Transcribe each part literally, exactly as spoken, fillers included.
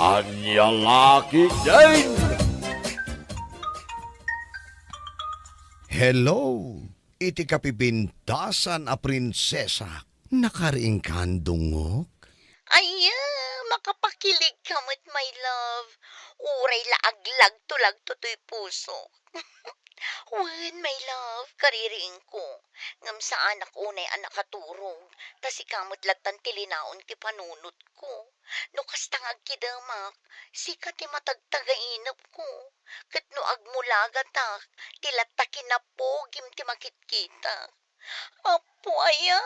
Ania la ketdin? Hello, iti kapipintasan a prinsesa, nakariingkan dungngok? Ay, makapakilig ka met, my love. Uray la aglagto-lagto toy pusok. Wen, my love, kaririingko. Ngem saanak unay a nakaturog, ta sika met lattan ti linaon ti panunotko. No kasta nga agkidemak, sika ti matagtagainepko. Ket no agmulagatak, ti latta kinapogim ti makitkitak. Apo aya,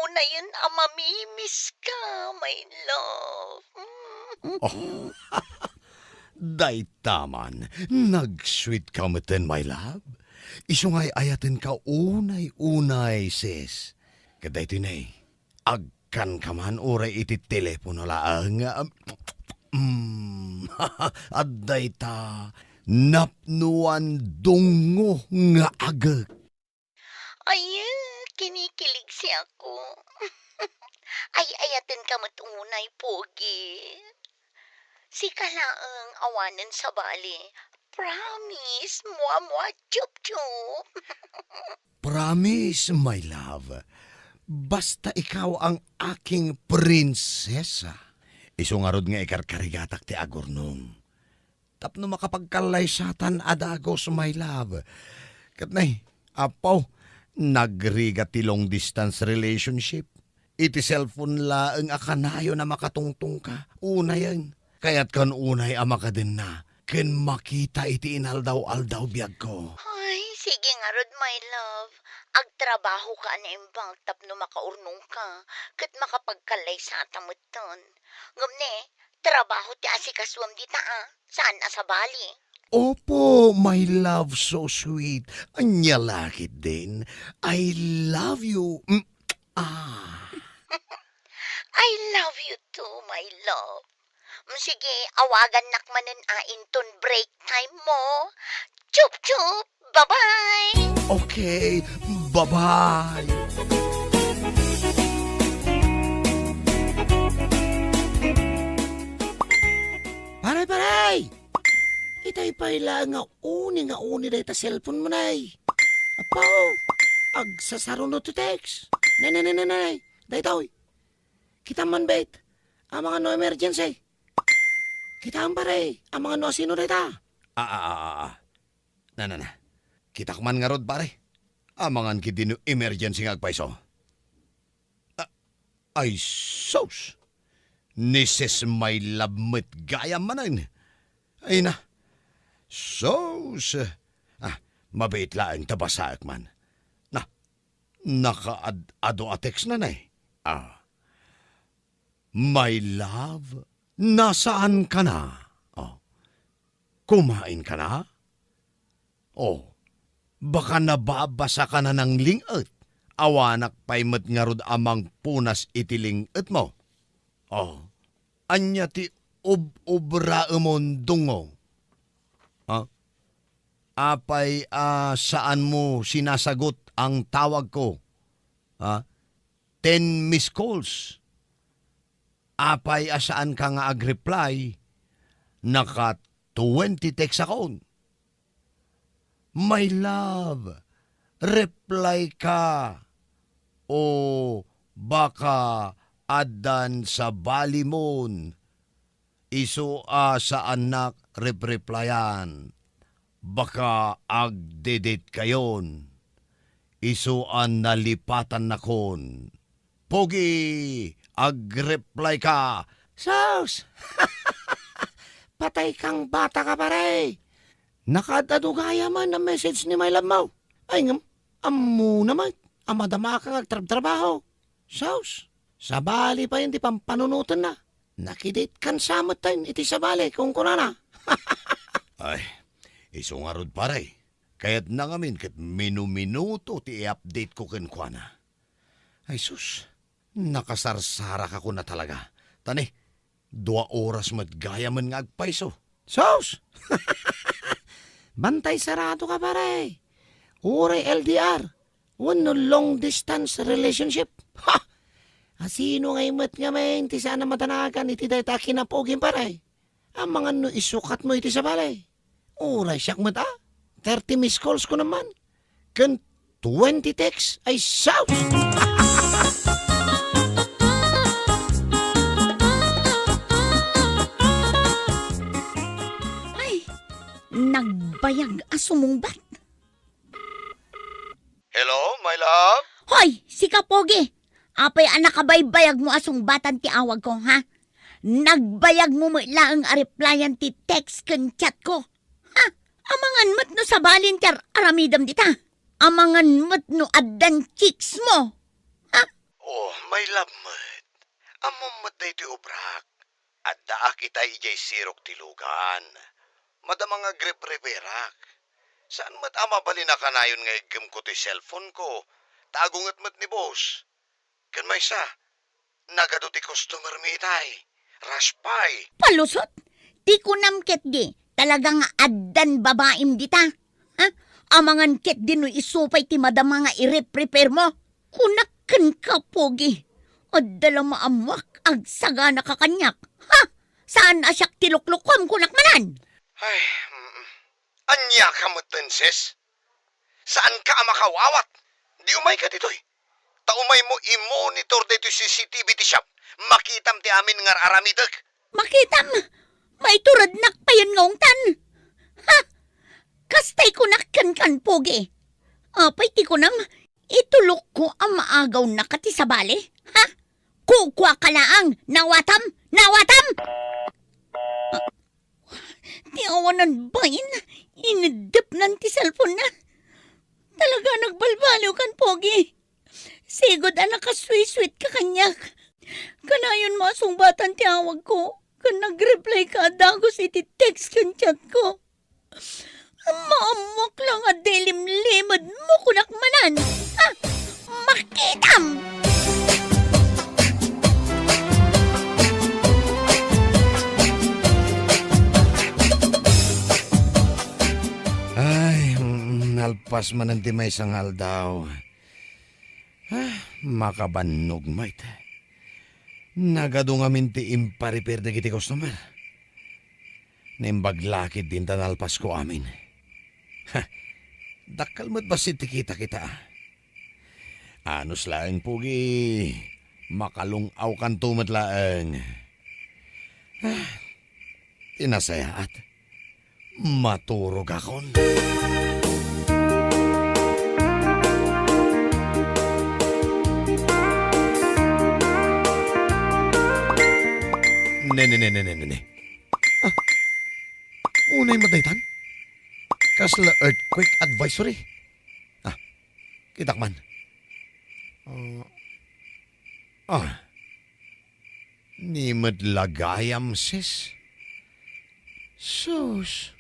unayen a mamimiska, my love. Mm. Oh, dayta man, nag-sweet ka metten, my love. Isu nga ay-ayatenka unay-unay, sis. Ket daytoy ne, agkanka man uray iti telepono laeng nga, mm, adda ita napnoan dungngo nga agek. Ay, kinikilig siya ko. Ay-ayatenka met unay, Pogi. Sika laeng awanen sabali. Promise, mua, mua, chup, chup. Promise, my love. Basta ikaw ang aking prinsesa. Isu ngarud nga ikarkarigatak ti agurnong. Tapno makapagkallaysatan a dagus, my love. Ket nay, apo, nagrigat ti long distance relationship. Iti cellphone laeng a kanayon a makatungtungka, unayen. Kayatkan unay a makadenna ken makita iti inaldaw-aldaw biagko. Ay, sige ngarud, my love. Agtrabahoka a naimbag tapno makaurnongka ket makapagkallaysata metten. Ngem ne, trabaho ti asikasuem dita, a, saan a sabali. Opo, my love, so sweet. Ania la ketdin, I love you. Mm, ah. I love you too, my love. Mm, sige, awagannak manen a inton break time mo. Chup, chup! Bye-bye! Okay, bye-bye! Pare, pare! Itay pay laeng nga uni nga uni dayta cellphone mo, nay. Apo, agsasarunod ti text. Nay, nay, nay, nay, nay. Daytoy. Kita man, bet. Amangan no emergency. Kita man, pare. Amangan no asino dayta. Ah, ah, ah, ah, ah. Na, na, na. Kitak man ngarud, pare. Amangan ketdi no emergency nga agpayso. Ah, ay, sus! Ni Sis My Love met gayam manen. Ay na. Sus! Ah, mabiit laeng ta basaek man. Na, nakaad-ado a text na, nay. Ah. My love, nasaan ka na? Oh. Kumain ka na? Oh. Baka nababasa ka na ng ling-et. Awanak pay met ngarud a mangpunas iti ling-et mo. Oh. Ania ti ob-obraemon, dungngo? Ha? Apay a saan mo sinasagot ang tawag ko? Ha? Ten missed calls. Apay a saan ka nga ag-reply? Naka twenty text akon. My love, reply ka. O baka addan sabalimon. Isu a saannak repreplayan. Baka agdedetkayon. Isu a nalipatannakon. Pogi, agreply ka. Sus! Patay kang bata ka, pare! Nakaad-ado gayamen a message ni my love mo. Ay, ngem, ammona met a madama ka nga agtrabtrabaho. Sus! Sabali pay ti pampanunotenna. Nakidate kan sa met tayo iti sabali, kunkunana. Ay, isu ngarud, pare. Kayatna ngamin ket minuminuto ti i-update ko kenkuana. Ay sus, nakasarsarak ako na talaga. Ta ne, dua oras met gayamen nga agpayso. Sus! Bantay sarado ka, pare. Uray L D R, wenno long distance relationship. Ha! A, sino ngay met ngamin ti saan a madanagan iti dayta a kinapugim, pare? Amangan no isukatmo iti sabali. Uray siak met a, thirty missed calls ko naman. Ken twenty texts. Ay, sus! Ay, nagbayag a sumungbat. Hello, my love? Hoy, sika, Pogi! Apay a nakabaybayag mo a sungbatan ti awag ko, ha? Nagbayag mo met laeng a replyan ti text ken chat ko. Ha? Amangan met no sabalin ti ar-aramidem dita. Amangan met no addan chicks mo. Ha? Oh, my love met. Ammom met daytoy obrak. Addaak itay idiay sirok ti lugan. Madama nga agrep-reperak. Saan met a mabalin a kanayon nga iggem ko ti cellphone ko, ta agunget met ni boss. Ken maysa, nagadu ti customer mi itay. Rush pay. Palusot? Ti kunam ketdi, talaga nga addan babaim dita. Ha? Amangan ketdi no isu pay ti madama nga i-repair mo. Kunak kenka, Pogi. Adda la maammoak, agsaganaka kaniak. Ha? Saan a siak ti luklukom, kunak manen? Ay, mm. Ania ka metten, sis? Saanka a makawawat? Di umayka ditoy. Ta umaymo i-monitor daytoy C C T V ti shop. Makitam ti amin nga ar-aramidek. Makitam? Maiturednak payen nga ungtan. Ha? Kastay kunak kenkan, Pogi. Apay ti kunam, itulokko a maagawnaka ti sabali? Ha? Kukuaka laeng, nawatam? Nawatam? Ti awanan bain, ineddepnan ti cellphone-na. Talaga nagbalbaliwkan, Pogi. Sigud a nakasweet-sweetka kaniak. Kanayon mo a sungbatan ti awag ko, ken nag-reply ka a dagus iti text ken chat ko. Maammoak la nga dilimlimed mo kunak manen. Ah, makitam! Ay, mm, nalpas manen ti maysa nga aldaw. Ah, makabannog met. Nagadu ngamin ti impa-repair dagiti customer. Naimbag la ketdin ta nalpasko amin. Ha, dakkel met bassit ti kitak ita. Anus laeng, Pogi, makalung-awkanto met laeng. Ah, ti nasayaat, maturogakon. Ne, ne, ne, ne, ne, ne, ne. Ah, unay met daytan? Kasla earthquake advisory? Ah, kitak man. Ah, ah. Ni met la gayam, sis. Sus.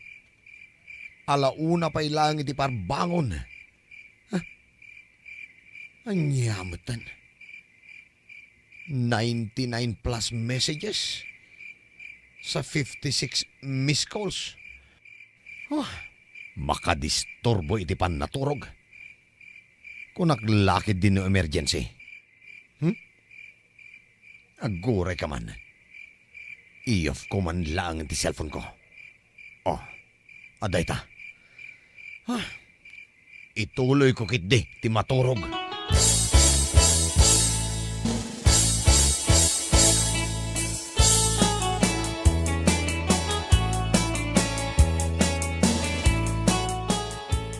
Ala una pay laeng iti parbangon. Ah, ania metten? Ninety-nine plus messages sa fifty-six missed calls. Ah, makadisturbo iti pannaturog. Kunak la ketdin no emergency. Hmm? Aguray ka man. I-off ko man laeng ti cellphone ko. Oh, adda ita. Ah, ituloy ko ketdi ti maturog.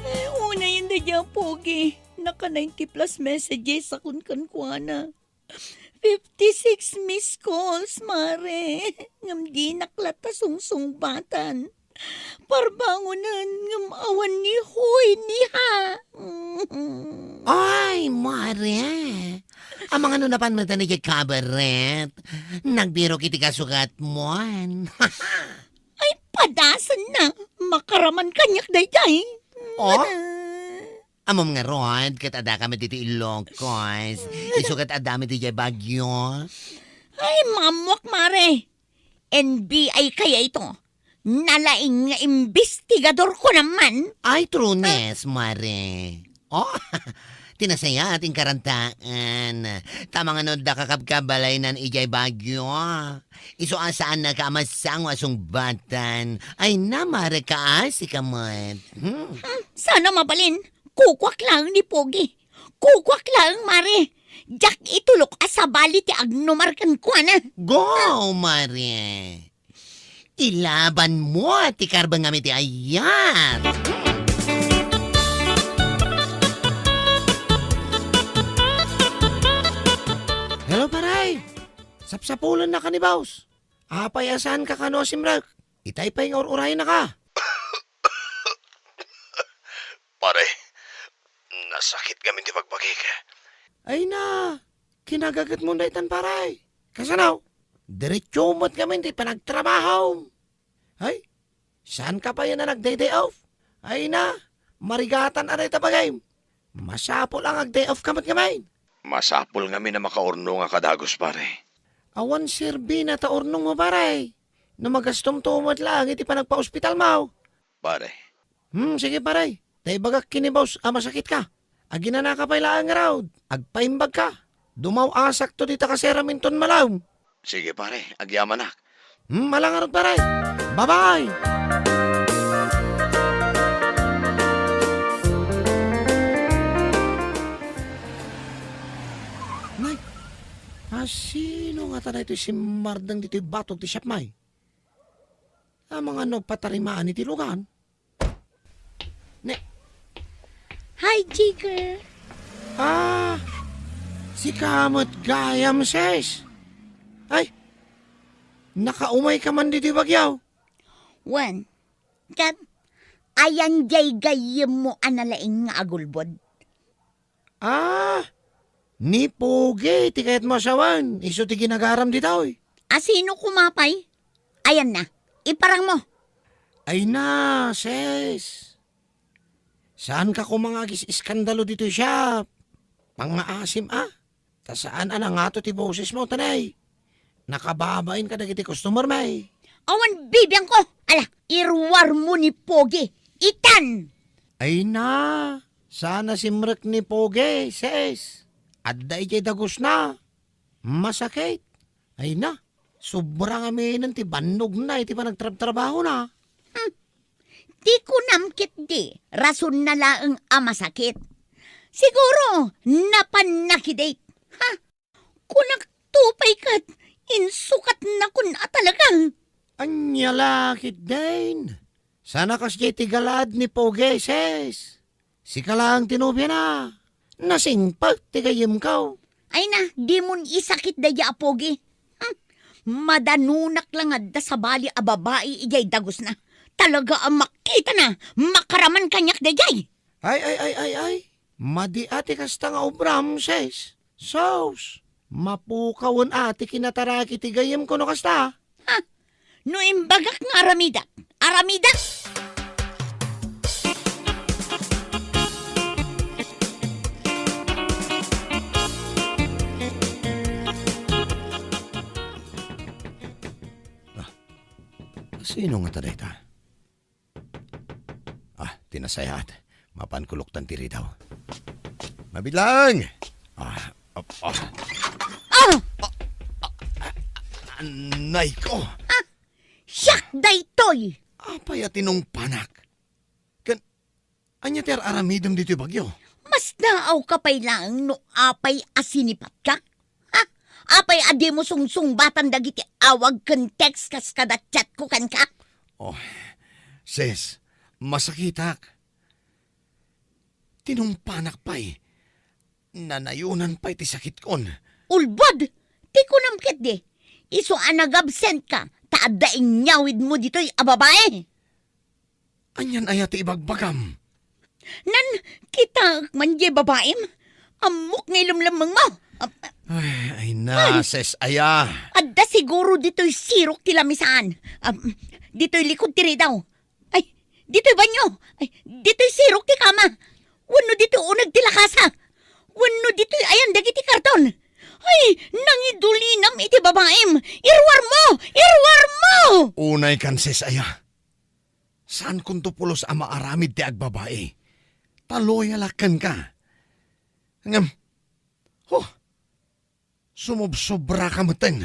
Eh, unayen daydiay a Pogi. Naka ninety plus messages a kunkuana. Fifty-six missed calls, Mare. Ngem dinak latta sungsungbatan. Parbangonen, ngem awan ni huy ni ha. Ay, Mare. Amangan no napan metten idiay kabaret. Nagbirok iti kasugatmon. Ay, padasenna. Makaraman kaniak daydiay. Oh? Ammom ngarud, ket adda kami ditoy Ilocos. Isu ket adda mi diay Baguio. Ay, maammoak, Mare. N B I kaya ito? Nalaing nga imbestigador ko naman. Ay, trunes, Mare. Oh, Ti nasayaat, inkarantaan. Ta mangano adda kakabkabalaynan idiay Baguio. Isu a saannaka a masango a sungbatan. Ay na, Mare, kaasi ka met. Hmm. Hmm, sana mabalin. Kukuak laeng ni Pogi. Kukuak laeng, Mare. Diak itulok a sabali ti agnumar kenkuana. Go, Mare. Ilaban mo ti karbeng nga iti ayat. Hello, paray. Sapsapulennaka ni Boss. Apay a saanka kano a simrek? Itay pay nga ur-urayennaka. Pare, nasakit ngamin ti bagbagik. Ay na, kinagagetmo daytan, pare. Kasano? Diretso met ngamin ti panagtrabahom. Ay, saanka pay a nagday-day off? Ay na, marigatan a dayta bagim. Masapul a nagday off ka met ngamin. Masapul ngamin a makaurnongak a dagus, pare. Awan serbina ta urnongmo, pare. No magastomto met laeng iti panagpaospitalmo. Pare. Hmm, sige, pare. Ta ibagak ken ni Boss a masakitka. Aginanaka pay laeng ngarud. Agpaimbagka. Dumaw-asakto dita kaseraminton malaem. Sige, pare. Agyamanak. Hmm, ala ngarud, pare. Bye-bye! Nay, asino ngata daytoy simmardeng ditoy batog ti siapmay? Amangan no patarimaan iti lugan. Ne. Hi, Jigger. Ah, sika met gayam, sis. Ay, nakaumay ka man ditoy Baguio? Wen, ket ayan diay gayyemmo a nalaing nga agulbod? Ah, ni Pogi ti kayatmo a sawen, isu ti ginagaram ditoy. A sino koma pay? Ayan na, iparang mo. Ay na, sis. Saanka koma nga agis-iskandalo ditoy siap? Pangngaasim a. Ta saan a nangato ti bosesmo, tanay. Nakababain kadagiti customer, may. Awan bibiangko! Ala, iruarmo ni Pogi! Itan! Ay na, saan a simrek ni Pogi, sis. Adda idiay dagusna. Masakit. Ay na, sobra ngaminen ti bannogna iti panagtrabtrabahona. Hmm. Ti kunam ketdi, rasonna laeng a masakit. Siguro, napanna ki date. Ha? Kunak to pay ket insukatnakon a talaga. Ania la ketdin? Saan a kasdiay ti galaad ni Pogi, sis? Sika laeng ti nobiana. Nasingpet ti gayyemko. Ay na, dimon isakit daydiay a Pogi. Hmm. Madanonak la nga adda sabali a babai idiay dagusna. Talaga a makitana, makaraman kaniak daydiay. Ay, ay, ay, ay, ay. Madi a ti kasta nga obram, sis. Sus, mapukawen a ti kinataraki ti gayyemko no kasta. Ha? No imbagak nga aramidak, aramidak! Ah, sino ngata dayta? Ah, ti nasayaat. Mapanko luktan ti ridaw. Mabiit laeng! Ah, ah, ah. Ah! Anay ko! Ah! Siak daytoy! Apay a tinungpanak? Ken, ania ti ar-aramidem ditoy bagyo? Masdaawka pay laeng no apay a sinipatka? Ha? Apay a dimo sungsungbatan dagiti awag ken text kas kada chatko kenka? Oh, sis, masakitak. Tinungpanak pay. Nanayonan pay ti sakitkon. Ulbod! Ti kunam ketdi, isu a nagabsentka, ta adda inyawidmo ditoy a babai. Anian aya ti ibagbagam? Nan, kitaek man diay babaim. Ammok nga ilemlemmengmo. Am-, Ay, ay na, ay. Ses aya. Adda siguro ditoy sirok ti lamisaan. Am, ditoy likod ti ridaw. Ay, ditoy banyo. Ay, ditoy sirok ti kama. Wenno ditoy uneg ti lakasa. Wenno ditoy ayan dagiti karton. Ay, nangidulinam iti babaim. Iruarmo! Iruarmo! Unay kan, ses aya. Saankonto pulos a maaramid ti agbabai. Ta loyalak kenka. Ngem, huh, sumubsobra ka metten.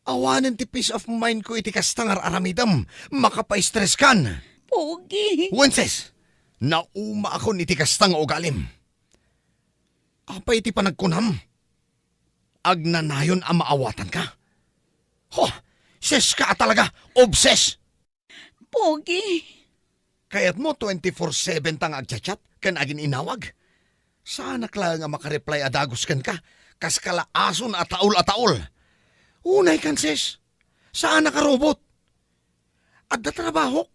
Awanen ti peace of mind ko iti kasta nga ar-aramidem. Makapastress kan. Pogi. Wences, naumaakon iti kasta nga ugalim. Apay ti panagkunam? Agnanayon a maawatanka? Huh, ses ka a talaga, obses! Pogi. Kayatmo twenty-four seven ta nga agchat-chat ken agin-inawag? Saanak laeng a makareply a dagus kenka, kas kalaason a taol a taol. Unay kan, sis. Saanak a robot. Adda trabahok.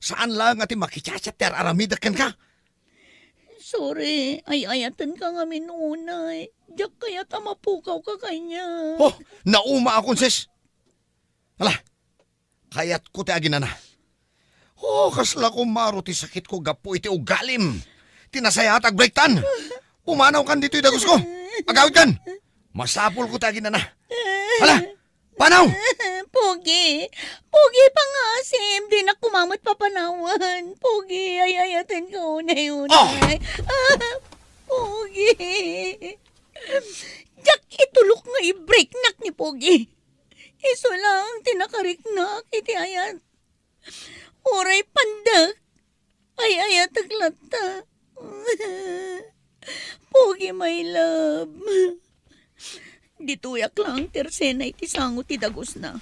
Saan laeng a ti makichat-chat ti ar-aramidek kenka. Sorry, ay-ayatenka ngamin unay. Diak kayat a mapukawka kaniak. Oh, naumaakon, sis. Ala, kayatko ti aginana. Oh, kasla kumaro ti sakitko gapu iti ugalim. Ti nasayaat, agbreaktan. Pumanawkan ditoy dagusko. Agawidkan. Masapulko ti aginana. Hala, panaw! Pogi, Pogi, pangasem, dinak koma met papanawen. Pogi, ay-ayatenka unay-unay. Oh! Ah, Pogi. Diak itulok nga i-breaknak ni Pogi. Isu laeng ti nakariknak iti ayat. Uray pandek, ay-ayatek latta. Pogi, my love. Ditoyak laeng ti ersena iti sango ti dagusna.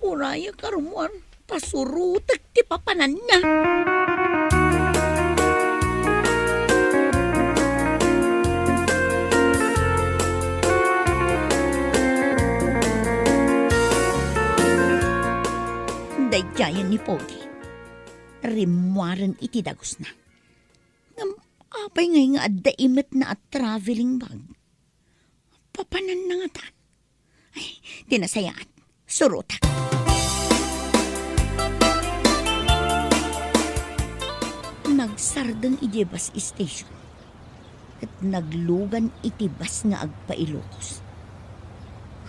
Urayak a rummuar, ta surotek ti papananna. Daydiayen ni Pogi. Rimmuaren iti dagusna. Ngem apay ngay nga adda imetna a traveling bag? Papananna ngatan. Ay, ti nasayaat. Surotak. Nagsardeng idiay bus station ket naglugan iti bus nga agpa-Ilocos.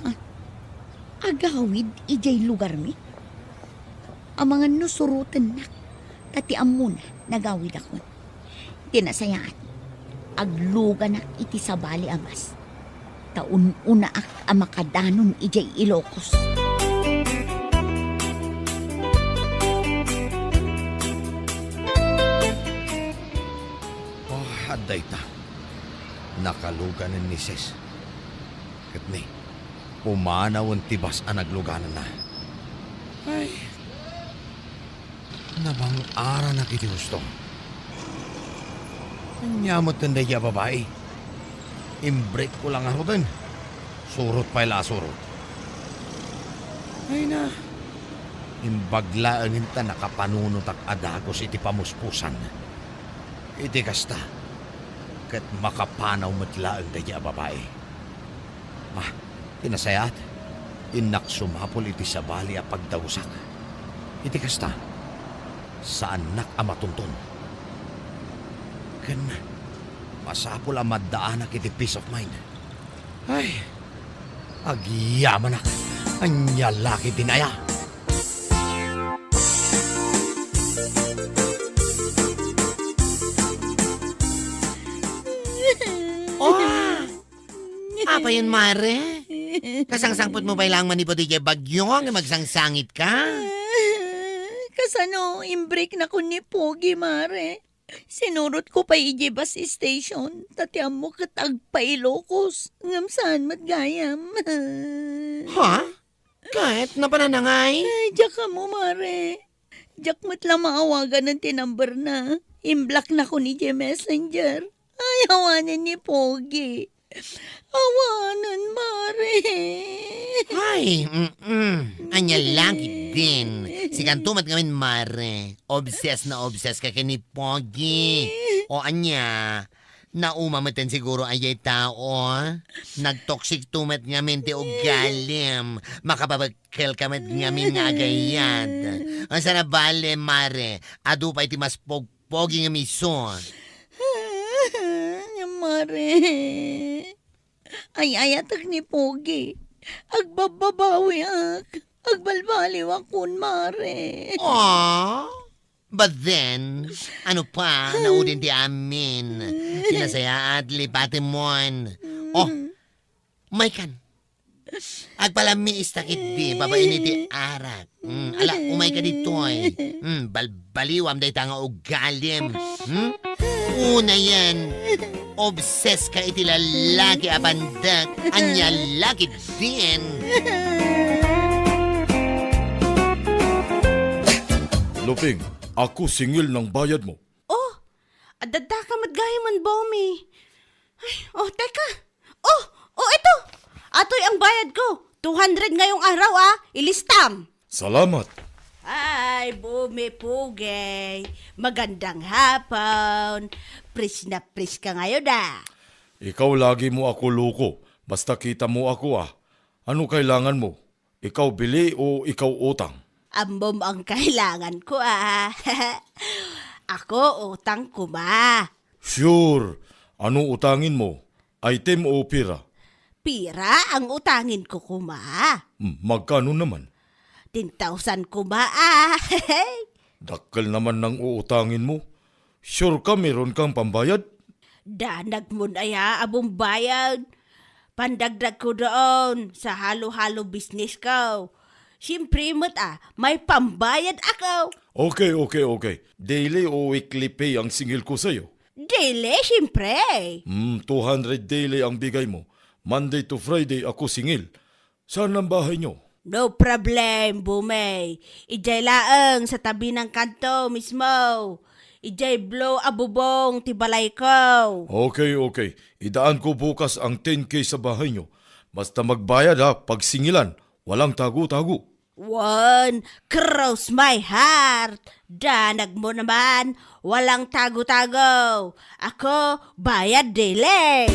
Ha? Agawid idiay lugarmi? Amangan no surotennak, ta ti ammona, nagawidakon. Ti nasayaat, agluganak iti sabali a bus, ta un-unaak a makadanon idiay Ilocos. Oh, adda ita. Nakaluganen ni Ses. Ket ni, pumanawen ti bus a nagluganenna. Ay, nabang-aranak iti husto. Ania met daydi a babai? Imbreakko la ngaruden. Surot pay la a surot. Ay na, imbag laengen ta nakapanunotak a dagus iti pamuspusan. Iti kasta, ket makapanaw met laeng daydi a babai. Ah, ti nasayaat, innak sumapul iti sabali a pagdagusak. Iti kasta, saannak a matunton. Ken masapul a maddaanak iti peace of mind. Ay, agyamanak. Ania la ketdin aya? Oh! Apayen, mare? Kasangsangpetmo pay laeng manipud idiay bagyo ngem agsangsangitka? Kasano, imbreaknakon ni Pogi, mare. Sinurotko pay idiay bus station, ta ti ammo ket agpa-Ilocos, ngem saan met gayam. Ha? Ket napananangay? Ay, diak ammo, mare. Diak met la maawaganan ti number na. Imblocknakon idiay messenger. Ay, awanen ni Pogi. Awanen, mare. Ay, mm-mm. Ania la ketdin? Sikanto met ngamin, mare. Obses na obses ka ken ni Pogi. O ania? Nauma metten siguro a diay tao. Nagtoksikto met ngamin ti ugalim. Makababakkel ka met ngamin nga agayat. Ania a bale, mare? Adu pay ti mas pog- Pogi ngem isu. Mare, ay-ayatek ni Pogi. Agbabbabawiak. Agbalbaliwakon, mare. Ah? But then, ano pa, naudin ti amin. Ti nasayaat, lipatemon. Oh, umaykan. Agpalamiis ta ketdi, babaen iti arak. Mm, ala, umayka ditoy. Mm, balbaliwam dayta nga ugalim. Hmm? Unayen, obses ka iti lalaki a pandak, ania la ketdin. Luping, ako singil nang bayad mo. Oh, adda ka met gayamen, Bomi. Ay, oh, teka. Oh, oh, ito. Atoy ang bayad ko. Two hundred ngayong araw, ah. Ilistam. Salamat. Ay, Bomi Pugay. Magandang hapon. Pris na pris ka ngayon, ah. Ikaw lagi mo ako loko. Basta kita mo ako, ah. Ano kailangan mo? Ikaw bili o ikaw utang? Ammom ang kailangan ko, ah. Ako, utang koma. Sure. Ano utangin mo? Item o pira? Pira ang utangin ko koma? Hmm, magkano naman? Ten thousand koma, ah. Dakkel naman nang uutangin mo. Sure ka meron kang pambayad? Danag mon aya a bumbayad. Pandagdag ko doon sa halo-halo business ko. Siyempre met, ah, may pambayad ako. Okay, okay, okay. Daily o weekly pay ang singil ko sa'yo? Daily, siyempre. Hmm, two hundred daily ang bigay mo. Monday to Friday ako singil. Saan ang bahay nyo? No problem, Bumay. Idiay laeng sa tabi ng kanto mismo. Idiay blue a bubong ti balay ko. Okay, okay. Idaan ko bukas ang ten K sa bahay nyo. Basta magbayad ha, pagsingilan. Walang tago-tago. One, cross my heart. Danag mo naman. Walang tago-tago. Ako, bayad dili.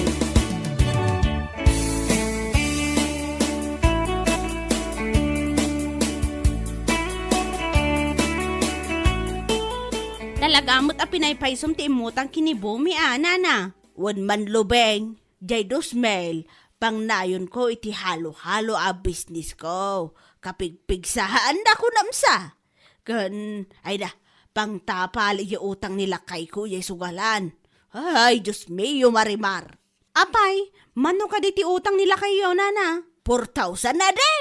Talaga met a pinaypaysom ti immutang ken ni Bumi, a, nana? Wen man, Lubeng. Jay dos mil, pangnayonko iti halo-halo a business ko. Kapigpigsahaanna ko namsa. Ken, ay da, pangtapal iti utang ni lakayko iti sugalan. Ay, Dios mio, Marimar. Apay, mano kadi ti utang ni lakayyo, nana? Four thousand na di!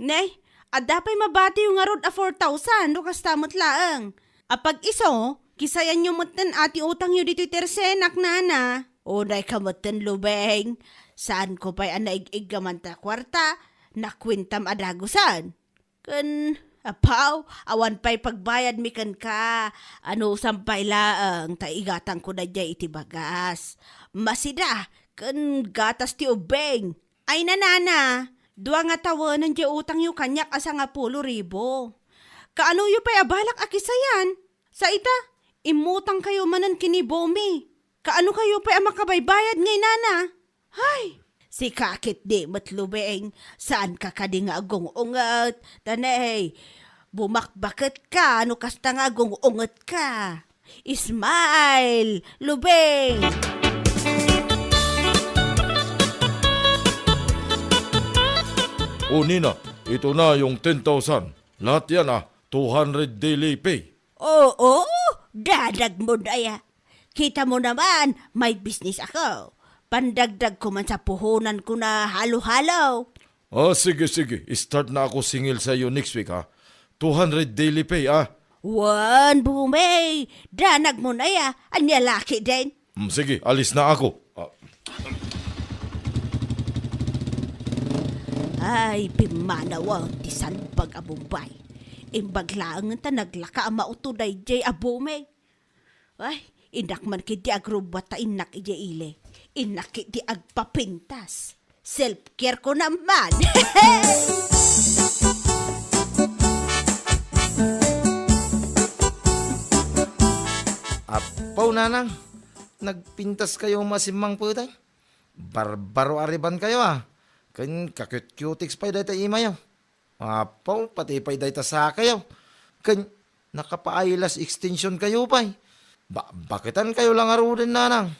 Ne, adda pay mabatiyo ngarud a four thousand, no kasta met laeng. Apag-isu, kisayanyo metten a ti utangyo ditoy tersenak, nana. Unay ka metten, Lubeng. Saanko pay a naig-iggaman ta kuarta, nakuentam a dagusen. Ken, apaw, awan pay pagbayadmi kenka. Anusam pay laeng ta igatangko daydiay iti bagas. Masida, ken gatas ti ubbing. Ay, nanana, dua nga tawen diay utangyo kaniak a sangapulo ribu. Kaanoyo pay a balak a kisayan? Sa ita, immutangkayo manen ken ni Bomi. Kaano kayo pay a makabaybayad ngay, nana? Hay! Sika ketdi met, Lubeng, saanka kadi nga agung-unget? Tanay, bumakbaket ka no kasta nga agung-unget ka. Smile, Lubeng! O, nina, ito na yung ten thousand. Lahat yan, ah, two hundred daily pay. Oo, dadag mo na ya. Kita mo naman, may business ako. Pandagdag ko man sa puhunan ko na halo-halo. Ah, sige, sige. Start na ako singil sa iyo next week, ha? Two hundred daily pay, ah. Wan, Bumay! Danag mo na ya. Anya laki din. Mm, sige, alis na ako. Ah. Ay, pimmanawan ti sambag a Bombay. Imbag laeng ta naglaka a mauto daydiay a Bumay. Ay, innak man ketdi agrubbat ta innak idiay ili. Innak ketdi agpapintas. Self-care ko naman. Apaw, nanang, nagpintas kayo masimmang putay? Barbaro a riban kayo, ah. Ken ka-cute-cutex pay dayta imayo. Apaw, pati pay dayta sakayo. Ken nakapaaylas extension kayo pay. Ba-, baketan kayo lang aruden, nanang.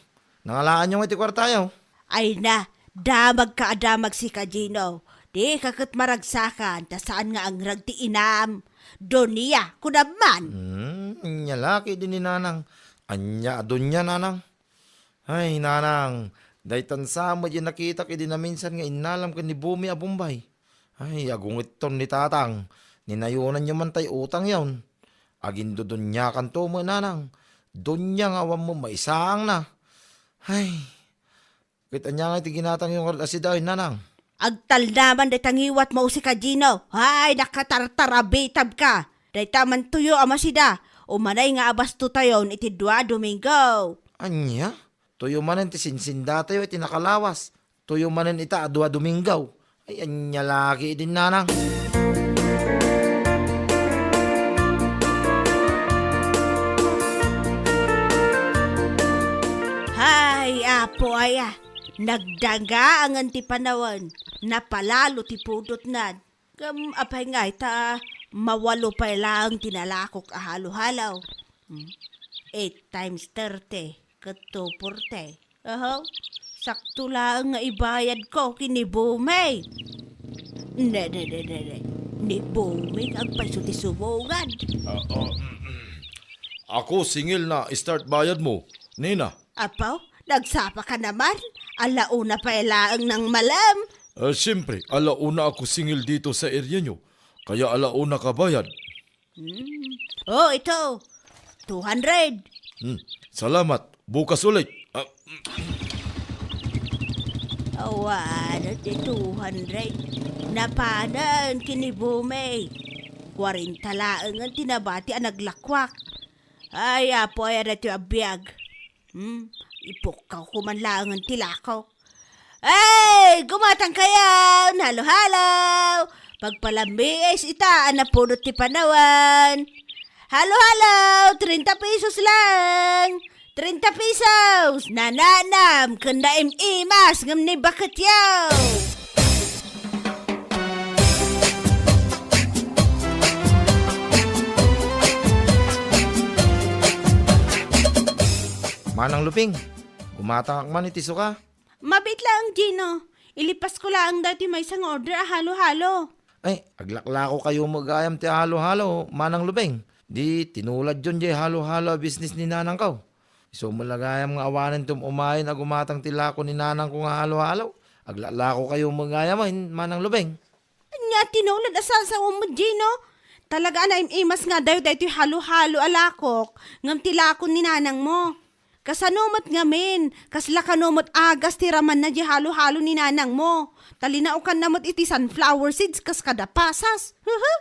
Nangalaanyo nga iti kuartayo. Ay na, damag ka a damag sika, Gino. Dika ket maragsakan ta saan nga angrag ti inam. Donia, kunam man. Hmm, ania la ketdi ni Nanang. Ania a donia, Nanang? Ay, Nanang, daytan sa met diay nakitak idi naminsan nga innalam ken ni Bumi a Bombay. Ay, agungetton ni Tatang. Ninayonanyo man tay utangyon. Agindodoniakanto met, Nanang. Donia nga awan met maisaangna. Ay, ket ania ngay ti ginatangyo ngarud a sida, ay, Nanang? Agtalnaman dayta ngiwatmo, Usi Kajino. Ay, nakatartarabitabka. Dayta man tuyo a masida. Umanay nga abastotayon iti dua a Domingo. Ania? Tuyo manen ti sinsindatayo iti nakalawas. Tuyo manen ita a dua a Domingo. Ay, ania la ketdin, Nanang? Hay, Apo aya, nagdangaangan ti panawen, napalalo ti pudotnan. Ngem apay ngay ta mawalo pay laeng ti nalakok a halo-halo? Hmm? Eight times thirty ket two forty. Aho, sakto laeng nga ibayadko ken ni Bumi. Ne, ne, ne, ne, ne. Ni Bumi agpayso ti sumungad. Ah, ah, mm, mm. Ako singil na start bayad mo, Nina. Apo, nagsapa ka naman? Ala una pay laeng nang malem. Ah, siyempre, ala una ako singil dito sa area nyo. Kaya ala una ka bayad. Hmm. Oh, ito. Two hundred. Hmm. Salamat. Bukas ulit. Ah, Awan ti two hundred. Napanen ken ni Bumi. Kwarenta laengen ti nabati a naglakwak. Ay, Apo, ay, adda ti abiag. Hmm, ipukkaw ko man laengen ti lakok. Ay, gumatang kayo! Halo-halo! Pagpalambiis ita a napudot ti panawen. Halo-halo! Treinta pesos lang! Treinta pesos! Nananam ken naim-imas ngem ni baketyo! Manang Luping, gumatangak man iti suka. Mabiit laeng, Gino. Ilipas ko laeng daytoy maysa nga order a halo-halo. Ay, aglaklako kayo met gayam ti halo-halo, Manang Lubeng. Di tinuladyon diay halo-halo a business ni nanangko. Isu met la gayam nga awanen ti umayen a gumatang ti lako ni nanangko nga halo-halo. Aglaklako kayo met gayam, Manang Lubeng. Ania ti nulad a sasaom, Gino? Talaga a naim-imas nga dayo daytoy halo-halo a lakok, ngem ti lako ni nanangmo. Kasano met ngamin? Kasla kano met agas ti ramanna diay halo-halo ni nanangmo? Ta linaokanna met iti sunflower seeds kas kada pasas. Hehe.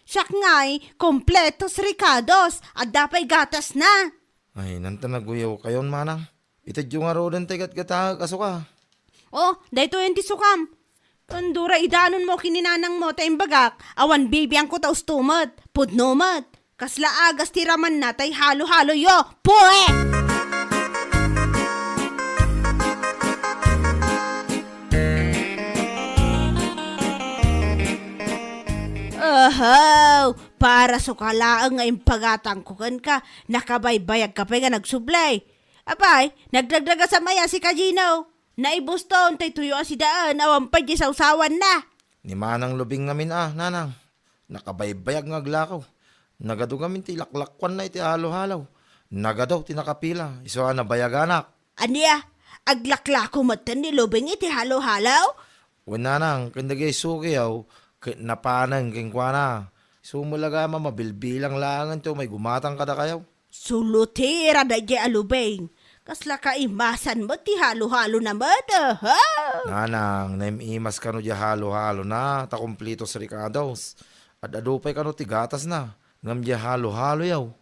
Siak ngay, kompletos rekados, adda pay gatasna. Ay, nanta naguyaw kayon, manang. Itedyo ngaruden ti gatgataek a suka. Oh, daytoyen ti sukam. Ken dura idanonmo ken ni nanangmo ta imbagak, awan bibiangko ta usto met, pudno met. Kasla agas ti ramanna tay halo-haloyo. Pue! Ahaw! Para suka laeng nga impagatangko kenka, nakabaybayagka pay nga nagsublay. Apay, nagdagdagasam aya sika, Gino? Naibuston tay tuyo a sidaen, awan pay diay sawsawanna. Ni Manang Lubing ngamin a, nanang. Nakabaybayag nga aglakaw. Nagadu ngamin ti laklakuanna iti halo-halo. Nagadu ti nakapila, isu a nabayaganak. Ania? Aglaklako metten ni Lubing iti halo-halo? Wen, nanang, ken dagiti sukiyo, ket napanen kenkuana. Isu met la gayam a mabilbilang laengen ti umay gumatang kadakayo. Sulutira daydiay a Lubing. Kasla kaimasan met ti halo-halona met, aha! Nanang, naim-imas kano diay halo-halona, ta kompletos rekados. Ad-adu pay kano ti gatasna, ngem diay halo-haloyo.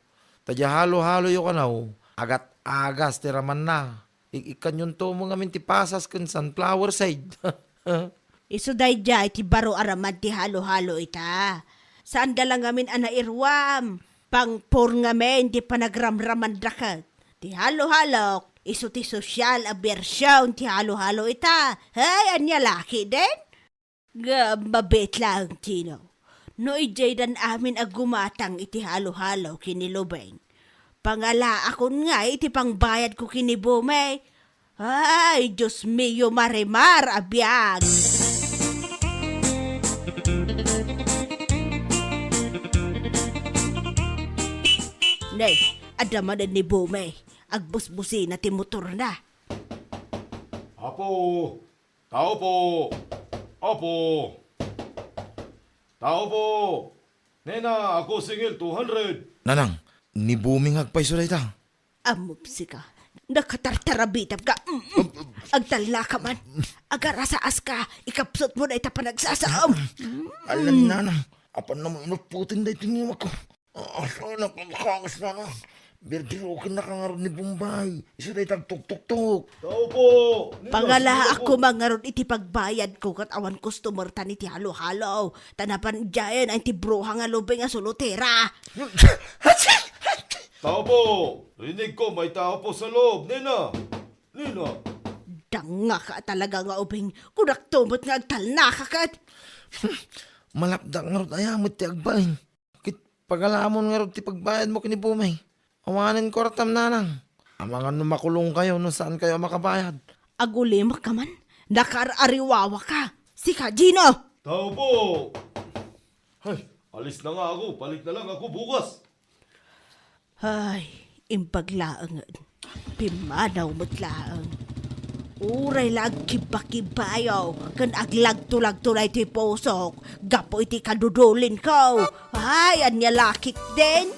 Ta diay halo-haloyo kano, agat-agas ti ramanna. Ik-ikkanyonto met ngamin ti pasas ken sunflower seed. Isu daydiay ti baro a raman ti halo-halo ita. Saanda la ngamin a nairuam. Pangpor ngamin ti panagramramanda ket. Ti halo-halok, isu ti sosyal a bersion ti halo-halo ita. Hay, ania la ketdin? Ngem mabiit laeng, Gino. No idiaydan amin a gumatang iti halo-halo ken ni Lubeng, pangalaakon ngay iti pangbayadko ken ni Bumey. Ay, Dios mio, Marimar a biag! Nay, adda manen ni Bumay. Agbusbusina ti motorna. Apo! Tao po! Apo! Tao po! Nena, ako singil two hundred. Nanang, ni Bumay nga agpayso dayta. Ammom sika. Nakatartarabitab ka. Mm, mm. Agtalna ka man. Agarasaas ka. Ikapsut mo na ita panagsasaom. Alam, Nanang. Apan na mo inupputin daytoy ngiwak ko. Ah, asa na pagkakas na na. Birdiroken na ka ngarud ni Bumay. Isu dayta agtuktuktok. Tao po! Nina, Pangalaak sino po? Ko man ngarud iti pagbayad ko ket awan customer tan iti halo-halo. Ta napan diayen ay ti bruha nga lubing nga sulotera. Tao po! Rinig ko, may tao po sa loob. Nina! Nina! Danga ka talaga nga ubing. Kunak to met nga agtalna ka ket. Malapda ngarud aya met ti agbain. Ket pagalamon ngarud ti pagbayad mo ken ni Bumay. Awanen kuartam, Nanang. Amangan no makulong kayo no saan kayo a makabayad. Agulimek ka man. Nakaar-ariwawa ka. Sika, Gino! Tao po! Ay, alis na nga ako. Balik na lang ako bukas. Ay, imbag laengen. Pimmanaw met laeng. Uray la agkibba-kibbayo ken aglagto-lagto daytoy pusok gapu iti kadudulin ko. Ay, ania la ketdin?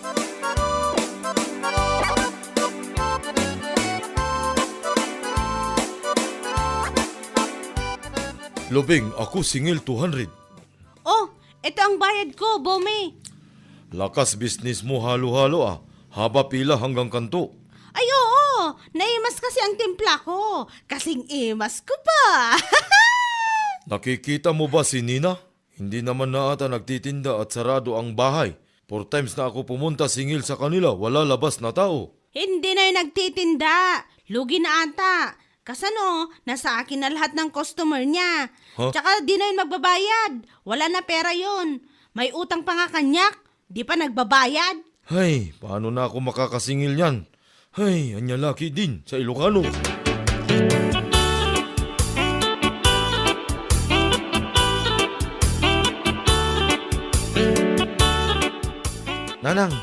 Lubing, ako singil two hundred. Oh, ito ang bayad ko, Bomi. Lakas bisnis mo halo-halo, ah. Haba pila hanggang kanto? Ay, oo. Naimas kasi ang timpla ko. Kasing imas ko pa. Nakikita mo ba si Nina? Hindi naman na ata nagtitinda at sarado ang bahay. Four times na ako pumunta singil sa kanila, wala labas na tao. Hindi na yung nagtitinda. Lugi na ata. Kasano, nasa akin na lahat ng customer niya. Huh? Tsaka di na yun magbabayad. Wala na pera yun. May utang pa nga kanyak. Di pa nagbabayad. Hay, paano na ako makakasingil niyan? Hay, anya laki din sa Ilocano. Nanang,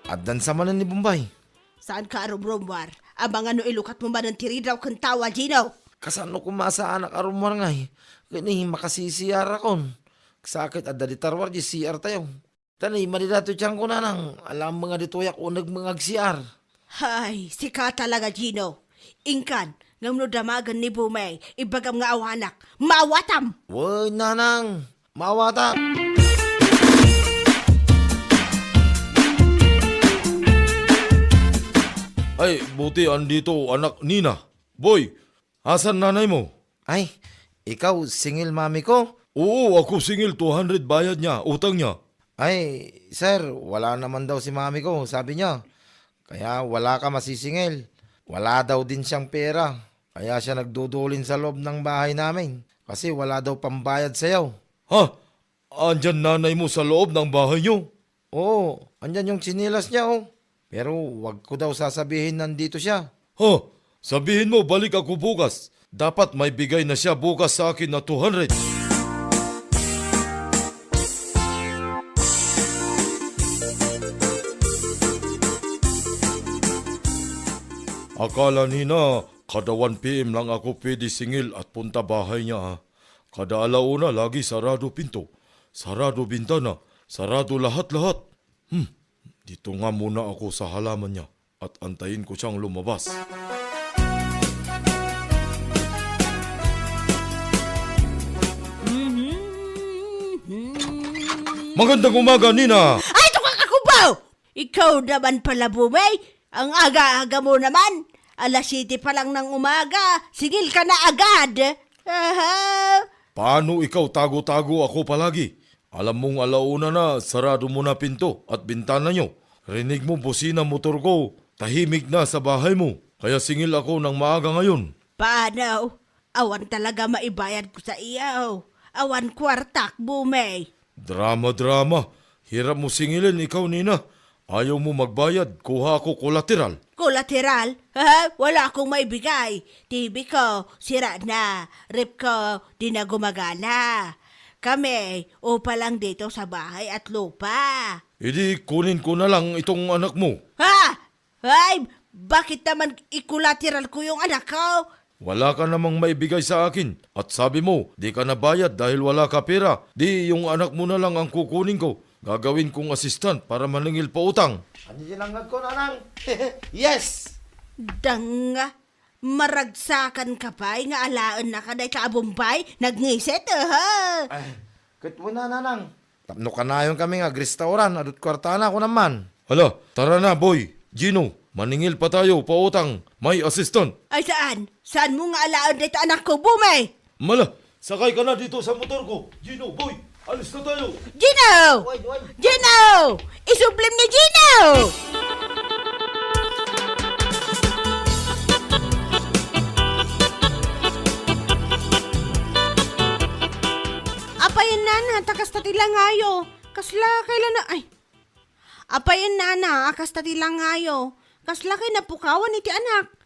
addan sa manen ni Bombay. Saan ka arumrumwar? Amangan no ilukat mo manen ti ridaw ken tawa, Gino. Kasano koma saanak arumwar ngay? Kani makasisiarakon. Sakit adda di tarwar di C R tayo. Tani, madida to tiyan ko, Nanang. Alam mo nga ditoyak uneg mga agsiar. Hay, sika talaga, Gino. Inkan, ngem no damagan ni Bumay, ibagam nga awanak, maawatam! Wen, Nanang, maawatak! Ay, buti andito, anak Nina. Boy, asan nanay mo? Ay, ikaw, singil mami ko? Oo, ako singil, two hundred bayad niya, utang niya. Ay, sir, wala naman daw si mami ko, sabi niya. Kaya wala ka masisingil. Wala daw din siyang pera. Kaya siya nagdudulin sa loob ng bahay namin. Kasi wala daw pambayad sayo. Ha? Andyan nanay mo sa loob ng bahay niyo? Oo, andyan yung tsinelas niya, oh. Pero wag ko daw sasabihin nandito siya. Huh, sabihin mo, balik ako bukas. Dapat may bigay na siya bukas sa akin na two hundred. Akala nina, kada one P M lang ako pwede singil at punta bahay niya, ah. Kada alauna, lagi sarado pinto, sarado bintana, sarado lahat-lahat. Hmm, dito nga muna ako sa halaman niya at antayin ko siyang lumabas. Magandang umaga, Nina! Ay, ito ka kakubaw! Ikaw naman pala, Bumay. Ang aga-aga mo naman. Alas siyete pa lang ng umaga, singil ka na agad. Aha. Paano ikaw tago-tago ako palagi? Alam mong alauna na, sarado mo na pinto at bintana nyo. Rinig mo busina motor ko, tahimik na sa bahay mo. Kaya singil ako ng maaga ngayon. Paano? Awan talaga maibayad ko sa iyo. Awan kwartak, Bumay. Drama-drama. Hirap mo singilin ikaw, Nina. Ayaw mo magbayad, kuha ako kolateral. Kolateral? Ha? Wala akong maibigay. T V ko, sira na. Ref ko, di na gumagana. Kami, upa lang dito sa bahay at lupa. Idi kunin ko na lang itong anak mo. Ha? Ay, bakit naman ikolateralko yung anak ko? Wala ka namang maibigay sa akin. At sabi mo, di ka nabayad dahil wala ka pera. Di yung anak mo na lang ang kukunin ko. Gagawin kong assistant para maningil pautang. Ania ti langngegko, nanang? Yes! Danga, maragsakan ka pay nga alaennaka dayta a Bombay? Nagngiset, aha! Ay, ket mo na, nanang. Tapno kanayon kami nga agrestauran, adut kuartana, kunam man. Hala, tara na, Boy. Gino, maningil pa tayo, pautang. May assistant. Ay, saan? Saan mo nga alaen dayta anak ko, Bumay? Mala, sakay ka na dito sa motor ko. Gino, Boy, alis na tayo. Gino! Wait, wait. Gino! Isublim ni Gino! Apay, nana, ta kasta ti langayo. Kasla kay la na, ay. Apay, nana, a kasta ti langayo. Kasla kay napukawan iti anak.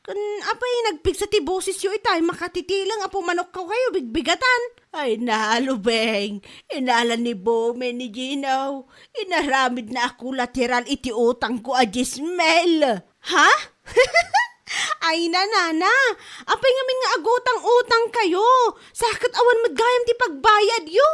Ken apay, nagpigsa ti bosesyo itay, makatitileng a pumanokkaw kayo bigbigatan. Ay, nalubeng. Inalan ni Bome ni Gino. Inaramid na a kolateral iti utang ko a dies mil. Ha? Ay, nanana, apay ngamin nga agutang-utang kayo? Sa ket awan met gayam ti pagbayadyo.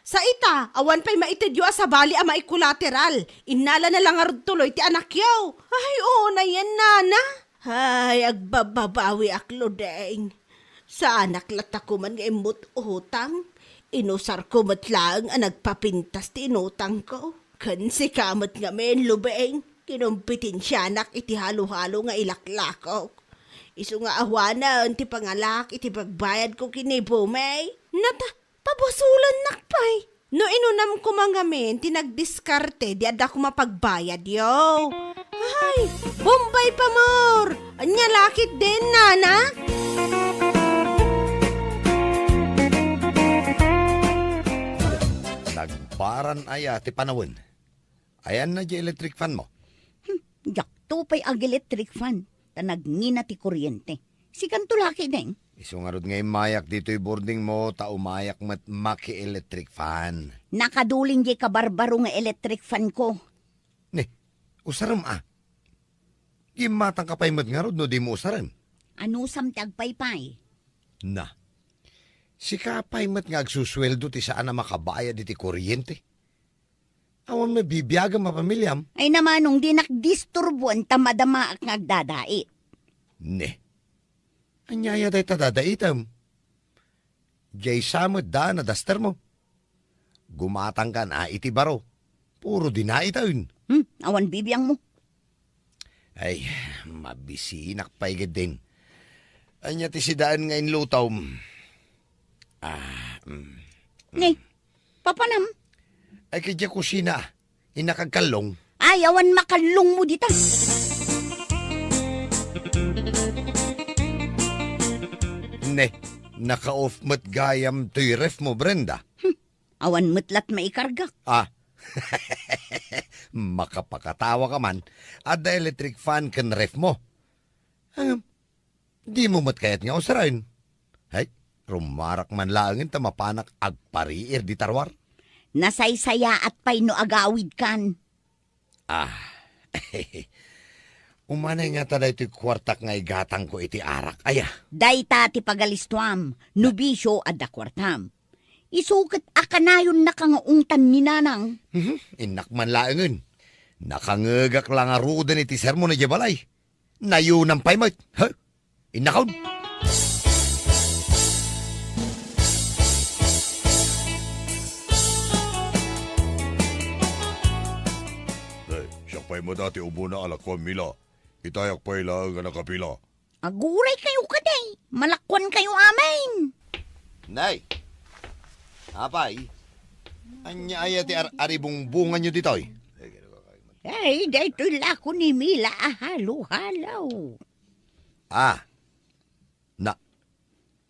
Sa ita, awan pay maitedyo a sabali a maikolateral. Innala na la ngarud tuloy ti anakyo. Ay, oo na yan, nana. Ay, agbababawiak, Ludeng. Saanak latta koman nga immut utang. Inusarko met laeng a nagpapintas ti inutangko. Ken sika met ngamin, Lubeng, kinumpetensianak iti halo-halo nga ilaklakok. Isu nga awanen ti pangalak iti pagbayadko ken ni Bumey. Nata, pabasolannak pay. No inunam koma ngamin ti nagdiskarte, di adda koma pagbayadyo. Ay, Bombay pa more! Ania la ketdin, nana? Nagbaran aya ti panawen? Ayanna diay electric fan mo? Hmm, diakto pay ag-electric fan, ta nagngina ti kuryente. Sikanto la ketdin. Isu ngarud nga immayak ditoy boarding mo, ta umayak met maki-electric fan. Nakaduling diay kabarbaro nga electric fan ko. Ne, usarem a. Gimmatangka pay met ngarud no dimo usaren. Anusam ti agpaypay? Na, sika pay met nga agsusueldo ti saan a makabayad iti kuryente. Awan met bibiagem a pamiliam. Ay namanong, dinak disturboen ta madamaak nga agdadait. Ne. Ania aya dayta dadaitem? Diay sa met daan a daster mo. Gumatangkan a iti baro. Puro dinaiten. Hmm, awan bibiang mo. Ay, mabisinak pay ketdin. Ania ti sidaen nga inlutom? Ah, mm. Ni, papanam? Ay, ket diay kusina. Innak agkallong. Ay, awan makallong mo dita. Ne, naka-off met gayam toy ref mo, Brenda. Hmm, awan met lat maikargak. Ah. Makapakatawa ka man. Adda electric fan ken ref mo. Ngem, dimo met kayat nga usaren? Hay, rumarak man laengen ta mapanak agpariir dita ruar. Nasaysayaat pay no agawidkan. Ah. Umanay ngata daytoy kuartak nga igatangko iti arak, aya? Dayta ti pagalistuam, no bisio adda kuartam. Isu ket a kanayonnaka nga ungtan ni Nanang. Mhm, innak man laengen. Nakangegak la ngaruden iti sermon idiay balay. Nayunam pay met. Ha? Innakon. Nay, siak pay met a ti umuna a lakuam, Mila. Itayak pay laeng a nakapila. Aguray kayo kadi. Malakuan kayo amin. Nay! Apay? Ania aya ti ar-, aribungbunganyo ditoy? Ay, daytoy lako ni Mila a halo-halo. Ah, na,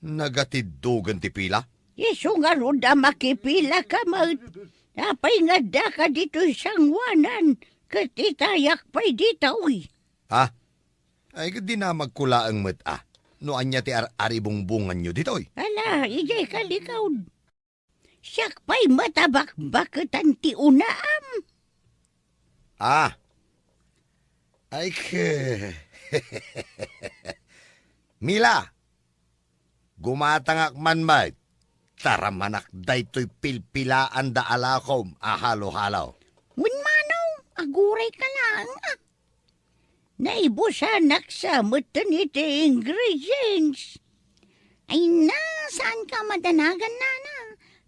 nagatiddogan ti pila? Isu ngarud a makipila ka met. Apay nga addaka ditoy sangoanan ket itayak pay ditoy? Ha? Ay, ket dinamagko laeng met a. No ania ti ar-, aribungbunganyo ditoy? Ala, idiay kalikawd. Siak pay met a bakbaketan ti unaam. Ah. Ay, ke-, Mila, gumatangak man met. Taramanak daytoy pilpilaanda a lakom a halo-halo. Wen, Manong, aguray ka laeng, a. Naibusanak sa metten iti ingredients. Ay na, saan ka madanagan, nana?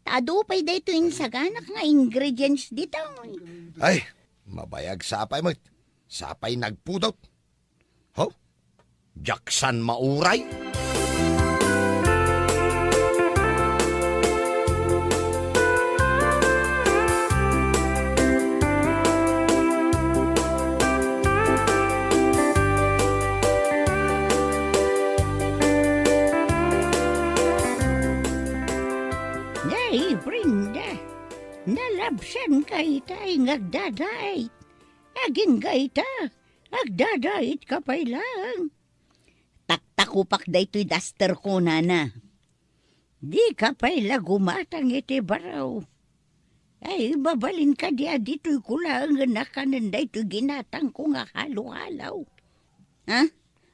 Ta adu pay daytoy insaganak nga ingredients ditoy. Ay, mabayag sapay met. Sapay nagpudot. Ho? Diak san mauray? Nay, Brenda, nalabsan ka itay nga agdadait. Agingga ita, agdadait ka pay laeng. Taktakupak daytoy daster ko, nana. Dika pay la gumatang iti baro. Ay, mabalin kadi a ditoy ko laengen a kanen daytoy ginatangko nga halo-halo. Ha?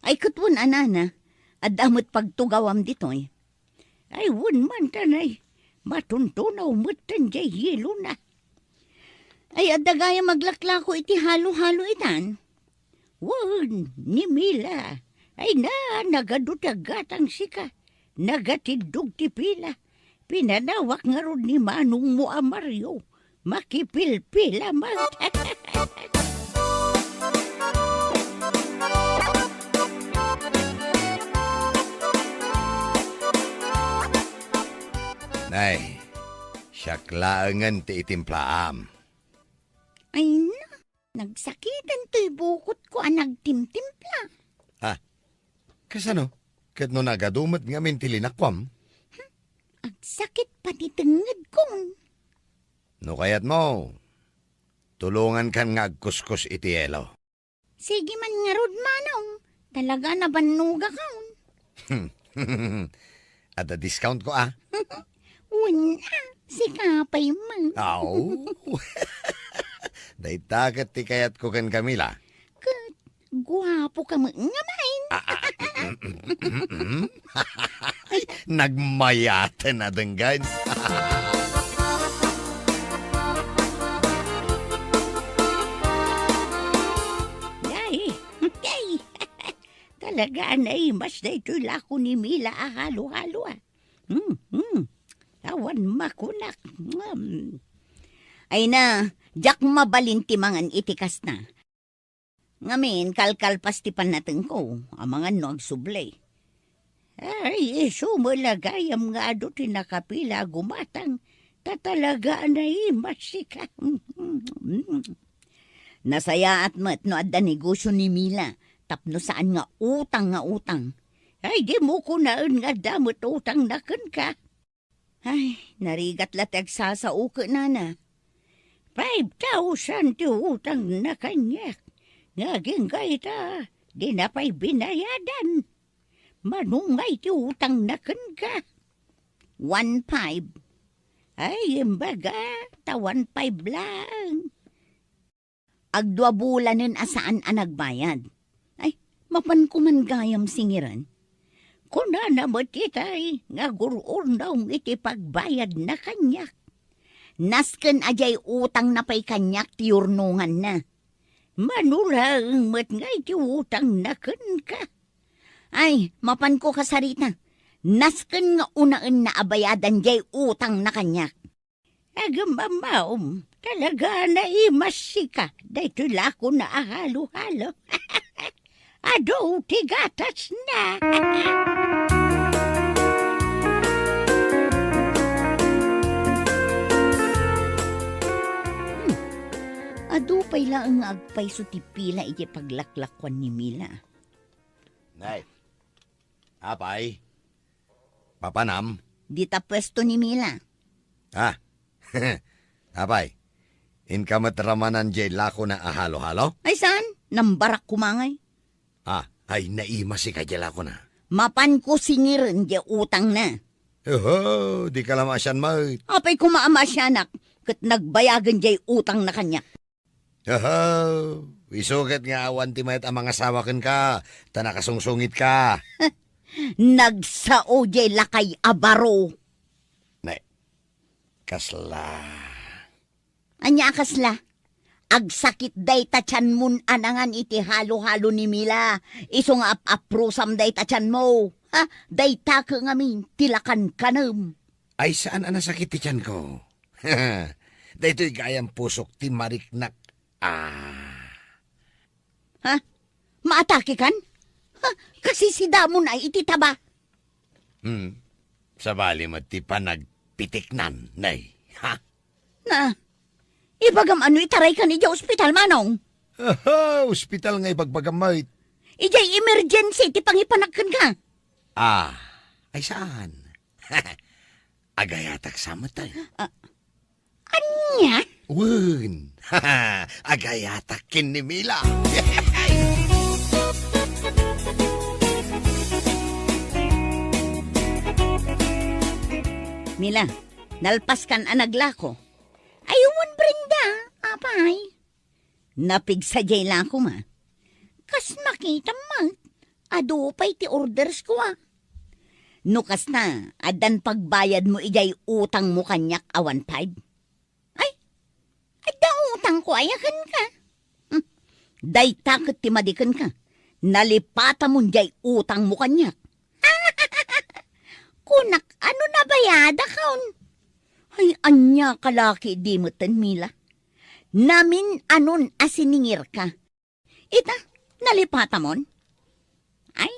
Ay, ket wen a, nana, adda met pagtugawam ditoy. Ay, wen man, tanay, matuntunaw metten jay yelona. Ay, adda gayam aglaklako iti halo-halo itan. Wen, ni Mila. Ay na, nagadu ti aggatang sika. Nagatiddog ti pila. Pinanawak ngarud ni manongmo a Mario. Makipilpila man. Nay, siak laengen ti itimplaam. Ay na, nagsakiten toy bukotko a nagtimtimpla. Ah, kasano? Ket no nagadu met ngamin ti linakuam? Hmm, agsakit pay ti tengngedkon. No kayatmo, tulongankan nga agkuskus iti yelo. Sige man ngarud, manong. Talaga nabannogakon. Adda discount ko, a. Wen, a, sika pay man. Aw. Dayta ket ti kayatko ken Camila. Ket guapo ka met ngamin. Ah, ah, mm, mm, mm, mm, mm. Ay, nagmayaten a denggen. Ay, ay. Talaga a naimas daytoy lako ni Mila a halo-halo, a. Hmm, hmm. Awan makunak. Hmm. Ay na, diak mabalin ti mangan iti kasta. Ngamin, kalkalpas ti pannatengko, amangan no agsubli. Ay, isu met la gayam nga adu ti nakapila a gumatang, ta talaga a naimas sika. Nasayaat met no adda negosio ni Mila, tapno saan nga utang nga utang. Ay, dimo kunaen nga adda met utangna kenka. Ay, narigat la ti agsasao ket nana. Five thousand ti utangna kaniak. Nga agingga ita, dina pay binayadan. Mano ngay ti utangna kenka? One five. Ay, imbaga, ta one five lang. Agdua bulanen a saan a nagbayad. Ay, mapanko man gayam singiren. Kunana met itay nga agur-urnaw iti pagbayadna kaniak. Nasken a diay utangna pay kaniak ti yurnonganna. Mano laeng met ngay ti utangna kenka? Ay, mapanko kasarita. Nasken nga unaenna a bayadan diay utangna kaniak. Agmammaom, talaga a naimas sika daytoy lakona a halo-halo. Adu ti gatasna. Hmm. Adu pay laeng nga agpayso ti pila iti paglaklakuan ni Mila. Nay. Apay? Papanam? Dita puesto ni Mila. Ah. Apay, inka met ramanan diay lakona a halo-halo? Ay, saan? Nambarak koma ngay. Ah, ay, naimas sika diay lakona. Mapanko singiren diay utangna. Oho, dika la maasian met. Apay koma a maasianak, ket nagbayagen jay utangna kaniak. Oho, isu ket nga awan ti mayat a mangasawa kenka, ta nakasungsungitka. Nagsao jay lakay a baro. Ne, kasla. Ania a kasla? Agsakit dayta tianmon a nangan iti halo-halo ni Mila. Isu nga ap-aprusam dayta tianmo. Ha? Dayta ket ngamin ti lakankanem. Ay, saan a nasakit ti tianko? Daytoy gayam pusok ti mariknak. Ah. Ha? Maatakekan? Ha? Kasisidamon ay iti taba? Hmm. Sabali met ti panagpitiknan, nay. Ha? Na, ibagam a no itaraykan idiay ospital, Manong? Aha, ospital nga ibagbagam met. Idiay emergency ti pangipanak kenka. Ah, ay saan? Agayatak sa met, ay. Ah, Ania? Wen, agayatak ken ni Mila. Mila, nalpaskan a naglako. Ay, wen, Brenda, apay. Napigsa jay lakom a. Kas makitam met, adu pay ti ordersko a. No kasta, addan pagbayadmo idiay utangmo kaniak a one five? Ay, adda utangko aya kenka? Hmm, dayta ket ti madi kenka. Nalipatamon jay utangmo kaniak. Kunak, ano nabayadakon? Ay, ania kalaki di metten, Mila? Namin-anon a siningirka. Ita, nalipatamon? Ay,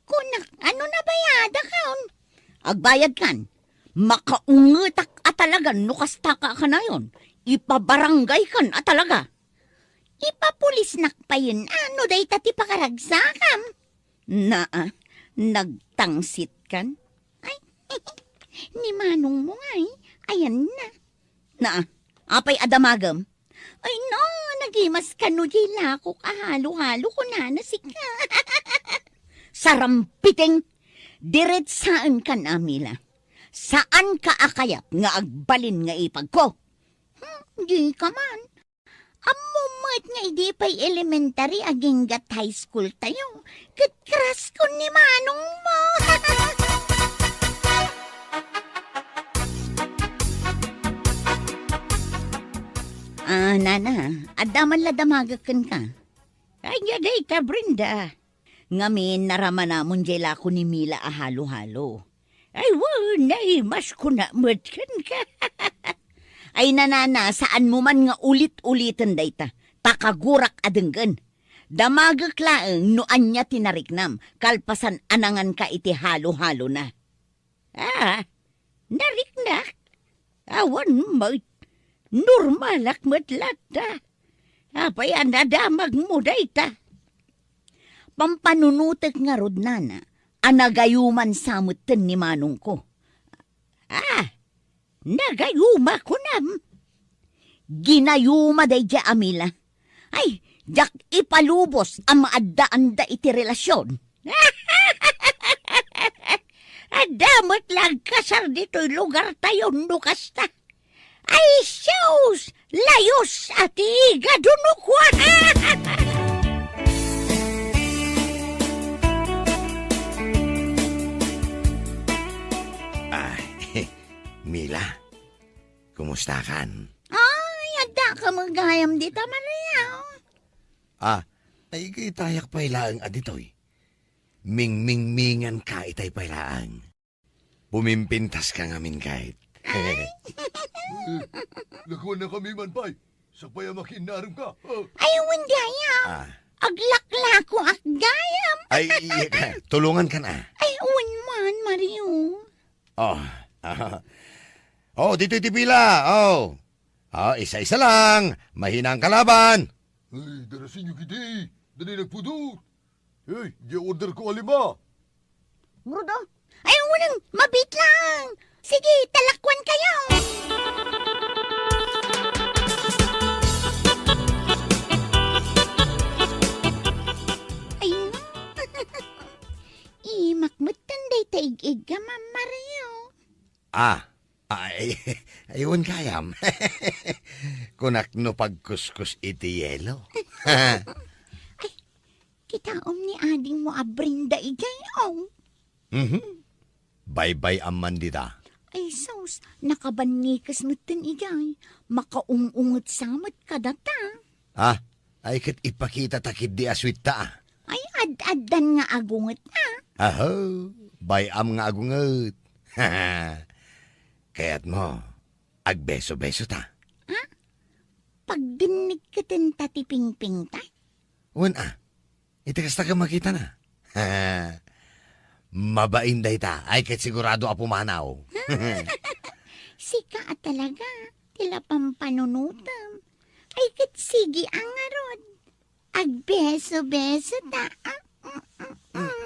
kunak, ano nabayadakon? Agbayadkan, makaungetak a talagan no kastaka a kanayon, ipabarangaykan a talaga. Ipapulisnak payen a no dayta ti pakaragsakam. Naa, nagtangsitkan. Ay, ni manongmo ngay, ayanna. Naa, apay a damagem? Ay na, nagimas kano jay lakok a halo-halo, kunana sika. Sarampiting! Diretsaenkan a, Mila. Saanka a kayat nga agbalin nga ipagko? Hmm, dika man. Ammom met nga idi pay elementary aginggat high school tayo, ket crush ko ni manongmo. Ah, nana, adda man la damagek kenka? Ania dayta, Brenda? Ngamin, naramanamon jay lako ni Mila a halo-halo. Ay, wen, naimas ko na met kenka. Ay, nanana, saanmo man nga ulit-uliten dayta. Ta kagurak a denggen. Damagek laeng no ania ti nariknam, kalpasan a nanganka iti halo-halona. Ah, nariknak? Awan met. Normalak met latta. Apay a nadamagmo dayta? Pampanunotek ngarud, nana, a nagayuman sa metten ni manongko. Ah, nagayuma kunam? Ginayuma daydiay a Mila. Ay, diak ipalubos a maaddaanda iti relasion. Adda met la agkasar ditoy lugartayo no kasta. Ay, sus! Layos a ti igadunok! Ah, Mila, kumustakan? Ay, adda ka met gayam dita, Maria. Ah, ay, kitayak pay laeng a ditoy. Mingmingminganka itay pay laeng. Pumimpintaska ngamin, ket. Ay. Eh, nakuanakami man pay. Sakbay a makiinnaremka. Ah. Ay, wen gayam. Ah. Aglaklakoak gayam. Ay, iya ka. Tulongankan a. Ay, wen man, Mario. Oh, ah. Oh, ditoy ti pila. Oh. Ah, isa-isa lang. Mahina ang kalaban. Ay, darasinyo kidi. Dani nagpudot. Hey, di order ko a lima. Murdo? Ay, unang mabit lang. Sige, talakwan kayo. Ay, no. Imak met tan dayta ig-igga, Ma'am Mario. Ah, ay, ay, wen gayam. Kunak no pagkuskus iti yelo. Ay, kitaem ni adingmo a Brenda idiay, oh. Mhm. Baybay-am man dita. Ay, sus, nakabannikes metten idiay. Makaung-unget sa met kadata. Ah, ay ket ipakitata ketdi a sweet ta, ah. Ay, ad-addan nga agunget, ah. Aho, bay-am nga agunget. Kayatmo, agbeso-beso ta. Ah? Pagdinnig keten ta ti pingpingta? Wen, ah. Iti kasta ket makitana. Mabain dayta. Ay, ket sigurado a pumanaw. Sika a talaga, ti la pampanunotem. Ay, ket sige a ngarud. Agbeso-beso ta. Ah, mm, mm, mm.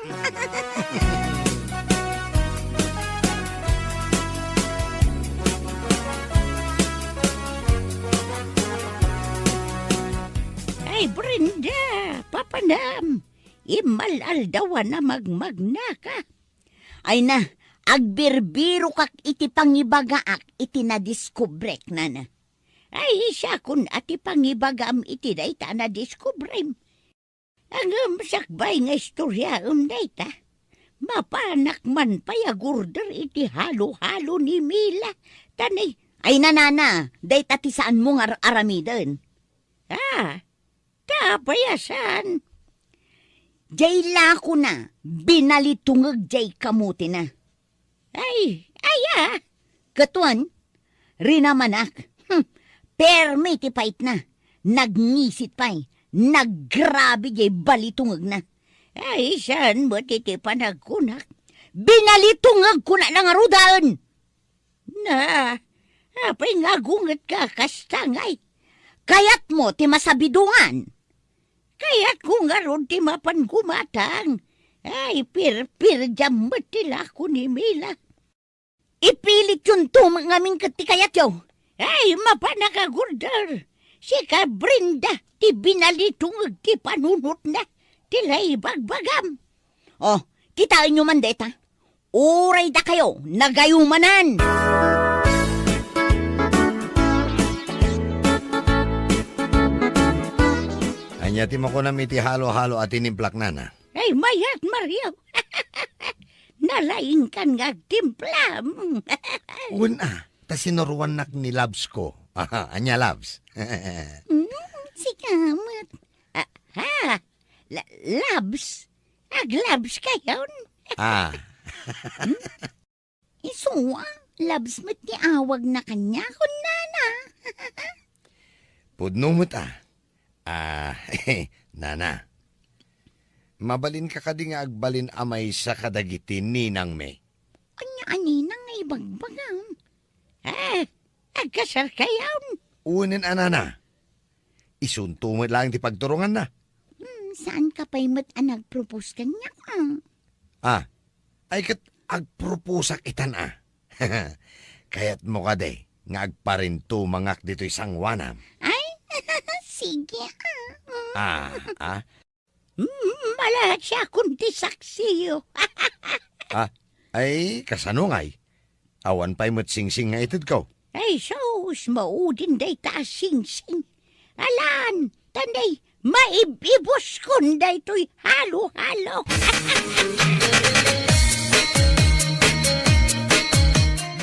Ay, Brenda, papanam. Immal-aldawan a magmagnaka. Ay na, agbirbirokak iti pangibagaak iti nadiskubrek, nana. Ay, siakon a ti pangibagam iti dayta a nadiskubrem. Ngem sakbay nga istoriaem dayta, mapanak man pay agurder iti halo-halo ni Mila. Ta ni, ay, nanana, dayta ti saanmo nga ar-aramiden. Ah, ta apay a saan? Jay lakona, binalitungeg jay kamotina. Ay, aya? Ket wen, rinamanak. Hmm, permi ti paitna. Nagngisit pay. Naggrabe jay balitungegna. Ay, saan met iti panagkunak? Binalitungegkona la ngaruden! Na, apay nga agungetka kasta ngay? Kayatmo ti masabidongan? Kayatko ngarud ti mapan gumatang. Ay, pirpirdiam met ti lako ni Mila. Ipilityonto met ngamin ket ti kayatyo. Ay, mapanak agurder. Sika, Brenda, ti binalitungeg ti panunotna, ti la ibagbagam. Oh, kitaenyo man dayta. Uray dakayo, nagayumanan! Ania ti makunam iti halo-halo a tinimplak, nana? Ay, mayat, Mario! Nalaingkan nga agtimplam! Wen a, ta sinuroannak ni Labs ko. Aha, ania, Labs? Hmm, sika met. Ah, ha? La-, Labs? Aglabs kayon? Ah. Hmm? Isu a, Labs met ti awagna kaniakon, nana. Pudno met a. Ah, nana. Mabalinka kadi nga agbalin a maysa kadagiti ninangmi? Ania a ninang nga ibagbagam? Ah, agkasarkayon? Unen a, nana. Isunto met laeng ti pagturonganna. Hmm, saanka pay met a nagpropose kaniak, ah? Ah, ay ket agproposak itan, ah. Kayatmo kadi nga agparintumangak ditoy sangoanam? Ay, sige, ah. Ah, ah. Hmm, malasiakon ti saksiyo. Ah, ay, kasano ngay? Awan pay met singsing nga itedko. Ay, sus, maudin dayta a singsing. Alan, tanay, maib-ibuskon daytoy halo-halo.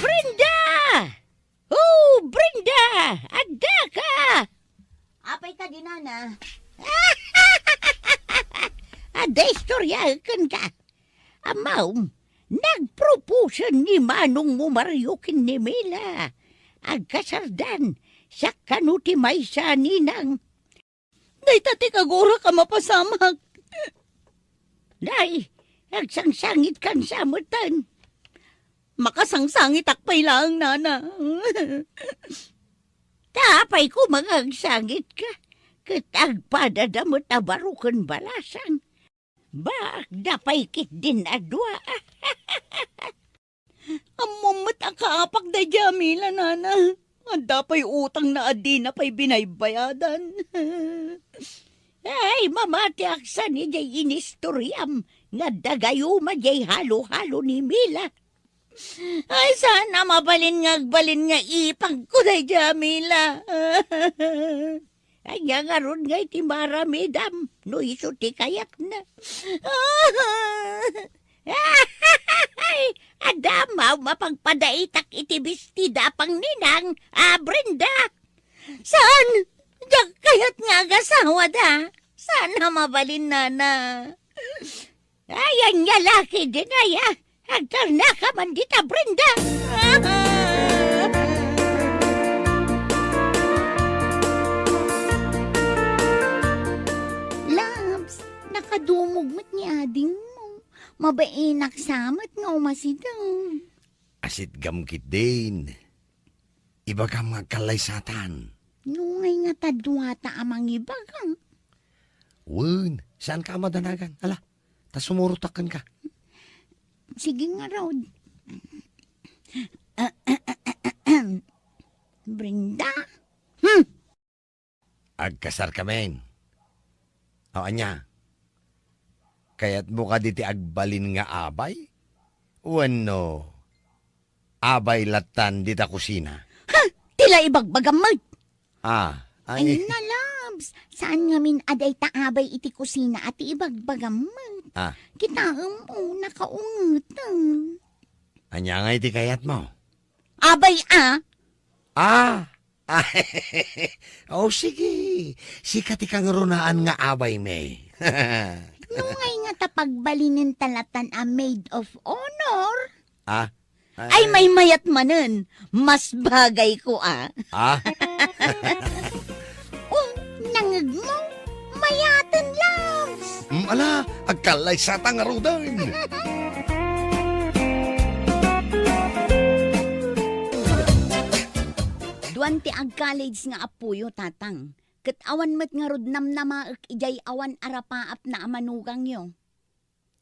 Brenda! Oh, Brenda! Addaka! Apay kadi, nana? Adda istoryaek kenka. Ammom, nagproposen ni manongmo Mario ken ni Mila. Agkasardan, siak kano ti maysa a ninang. Dayta ti kagurak a mapasamak. Nay, agsangsangitkan sa metten. Makasangsangitak pay laeng, nana. Ta apay koma nga agsangitka, ket agpadada met a baro ken balasang. Baakda pay ketdin a dua. Ammom met a kaapak daydiay a Mila, nana. Adda pay utangna a dina pay binaybayadan. Ay, mamatiak saan idiay inistoriam nga adda gayuma diay halo-halo ni Mila. Ay, saan a mabalin nga agbalin nga ipagko daydi a Mila. Ania ngarud nga iti maaramidam no isu ti kayatna? Ay, adda a mapagpadaitak iti bestida a pangninang a Brenda. Saan? Diak kayat nga agasawada. Saan a mabalin, nana. Ay, ania la ketdin aya? Agtalnaka man dita, Brenda! Labs, nakadumog met ni adingmo. Mabainak sa met nga umasideg. Asitgam ketdin. Ibagam nga agkallaysatan. No ngay nga ta duata a mangibaga. Wen, saanka a madanagan. Ala, ta sumurotak kenka. Sige ngarud. Brenda? Hmm. Agkasarkamin. O, ania? Kayatmo kadi ti agbalin nga abay? Wenno, abay lattan dita kusina? Ha! Ti la ibagbagam met! Ah, ay. Ay, na, Labs. Saan ngamin a dayta abay iti kusina a ti ibagbagam met? Ah. Kitaem, o, nakaungeten. Ania ngay ti kayatmo? Abay, a. Ah! Ah, o, sige. Sika ti kangrunaan nga abaymi. No ngay nga ta pagbalinen ta lattan a maid of honor? Ah? Ay, maymayat manen. Mas bagayko, a. Ah? O, nangngegmo? Mayaten, Labs! Mm, ala, agkallaysata ngaruden. Duan ti agcollege nga appoyo, Tatang, ket awan met ngarud namnamaek idiay awan a rapaapna a manugangyo.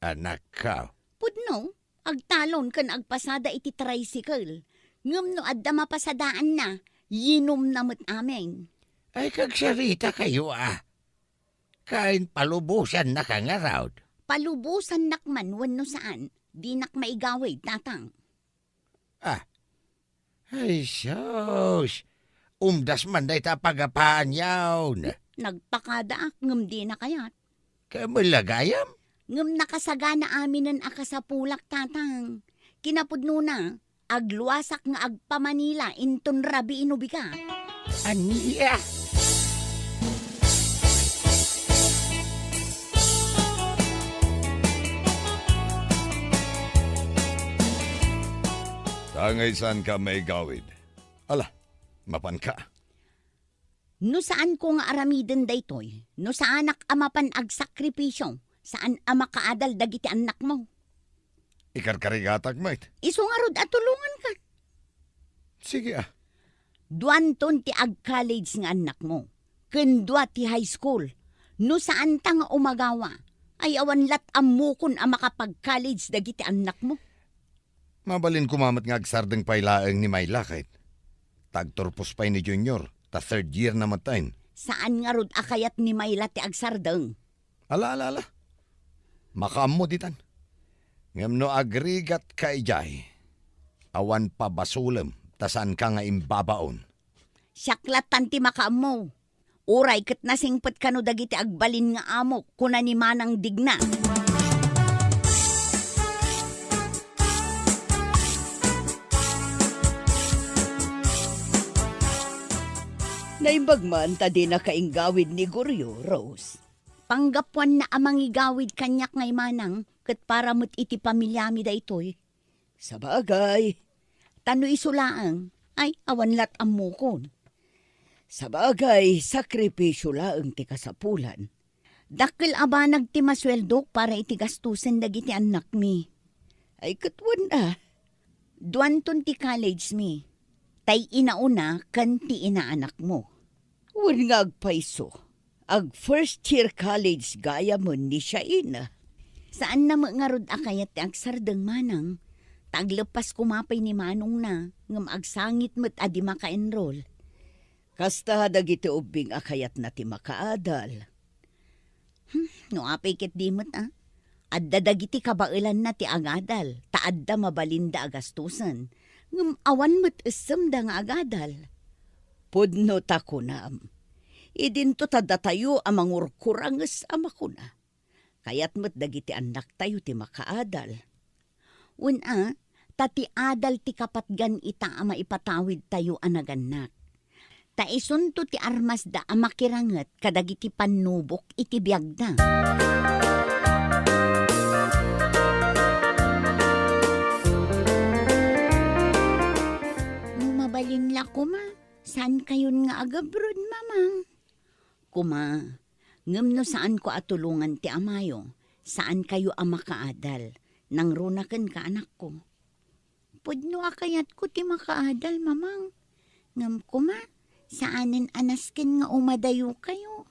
Anakko. Pudno, agtalon ken agpasada iti tricycle. Ngem no adda mapasadaanna, yinumna met amin. Ay, kagsaritakayo, a. Ken palubosannaka ngarud. Palubosannak man wenno saan, dinak maigawid, Tatang. Ah. Ay, sus! Umdas man dayta a pagapaanyon. Nagpakadaak ngem dina kayat. Kamelagayam? Ngem nakasagana aminen a kasapulak, Tatang. Kinapudnona, agluasak nga agpa-Manila inton rabii no bigat. Ania? Tangay saanka maigawid. Ala, mapanka. No saanko nga aramiden daytoy, no saanak a mapan agsakripisio, saan a makaadal dagiti annakmo. Ikarkarigatak met. Isu ngarud a tulonganka. Sige, a. Duanton ti agcollege nga annakmo, ken dua ti high school. No saanta nga umagawa, ay awan lat ammokon a makapagcollege dagiti annakmo. Mabalin koma met nga agsardeng pay laeng ni Myla ket. Ta agturpos pay ni Junior, ta third year na met. Saan ngarud a kayat ni Myla ti agsardeng? Ala, ala, ala. Makaammo ditan. Ngem no agrigatka idiay, awan pabasolem ta saanka nga imbabaon. Siak lattan ti makaammo. Uray ket nasingpet kano dagiti agbalin nga amok, kuna ni Manang Digna. Naimbag man ta dina kainggawid ni Goryo, Rose. Panggapuanna a mangigawid kaniak ngay manang ket para met iti pamiliami daytoy. Sabagay, ta no isu laeng, ay, awan lat ammokon. Sabagay, sakripisio laeng ti kasapulan. Dakkel a banag ti masueldok para iti gastusen dagiti annakmi. Ay, ket wen a. Duanton ti college mi. Tay inauna ken ti inaanakmo. Wen nga agpayso, ag-first year college gayamen ni Shaina. Saanna met ngarud a kayat ti agsardeng manang, ta agleppas koma pay ni manongna, ngem agsangit met a di maka-enroll. Kasta dagiti ubbing a kayatna ti makaadal. Hmm, no apay ket di met, a? Adda dagiti kabaelanna ti agadal, ta adda mabalinda a gastusen, ngem awan met essemda nga agadal. Pudno ta kunam, idinto ta datayo a mangurkuranges a makuna, "Kayat met dagiti annaktayo ti makaadal." Wen a, ta ti adal ti kapatgan ita a maipatawidtayo a nagannak. Ta isunto ti armasda a makiranget kadagiti pannubok iti biagda. No mabalin la koma, saankayon nga agabroad, Mamang? Koma, ngem no saanko a tulongan ti amayo, saankayo a makaadal. Nangruna kenka, anakko. Pudno a kayatko ti makaadal, Mamang. Ngem koma, saanen a nasken nga umadayokayo.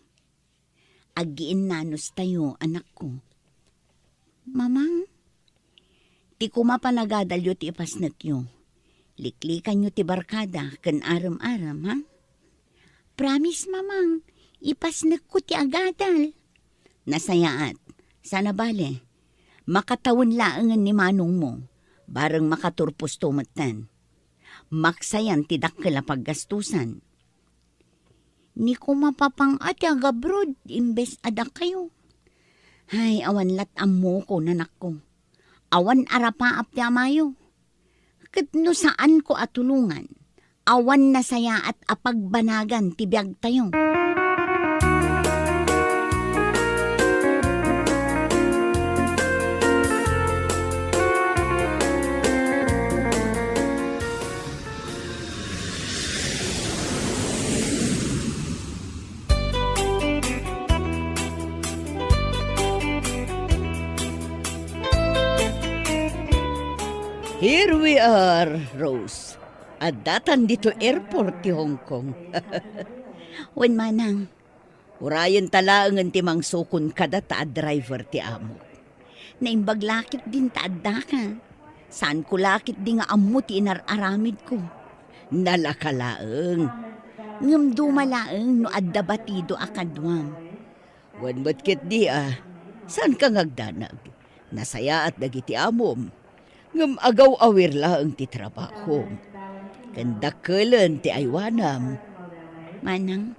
Aggiinnanustayo, anakko. Mamang, ti koma panagadalyo ti ipasnekyo. Liklikanyo ti barkada ken arem-arem, ha? Promise, Mamang, ipasnekko ti agadal. Nasayaat, sana bale, makatawen laengen ni manongmo, bareng makaturposto metten. Maksayan ti dakkel a paggastusan. Ni koma, Papang, a ti agabroad imbes a dakayo. Hay, awan lat ammoko, nanakko. Awan arapaap ti amayo. Ket no saanko a tulongan, awan nasayaat a pagbanagan ti biagtayo. Here we are, Rose. Addatan dito airport ti Hong Kong. Wen, Manang. Urayenta laengen ti mangsukon kadata a driver ti amo. Naimbag la ketdin ta addaka. Saanko la ketdi nga ammo ti inar-aramidko. Nalaka laeng. Ngem duma laeng no adda batido a kaduam. Wen met ketdi a, saanka nga agdanag. Nasayaat dagiti amom. Ngem agaw-awir laeng ti trabahom. Ken dakkelen ti aywanam. Manang,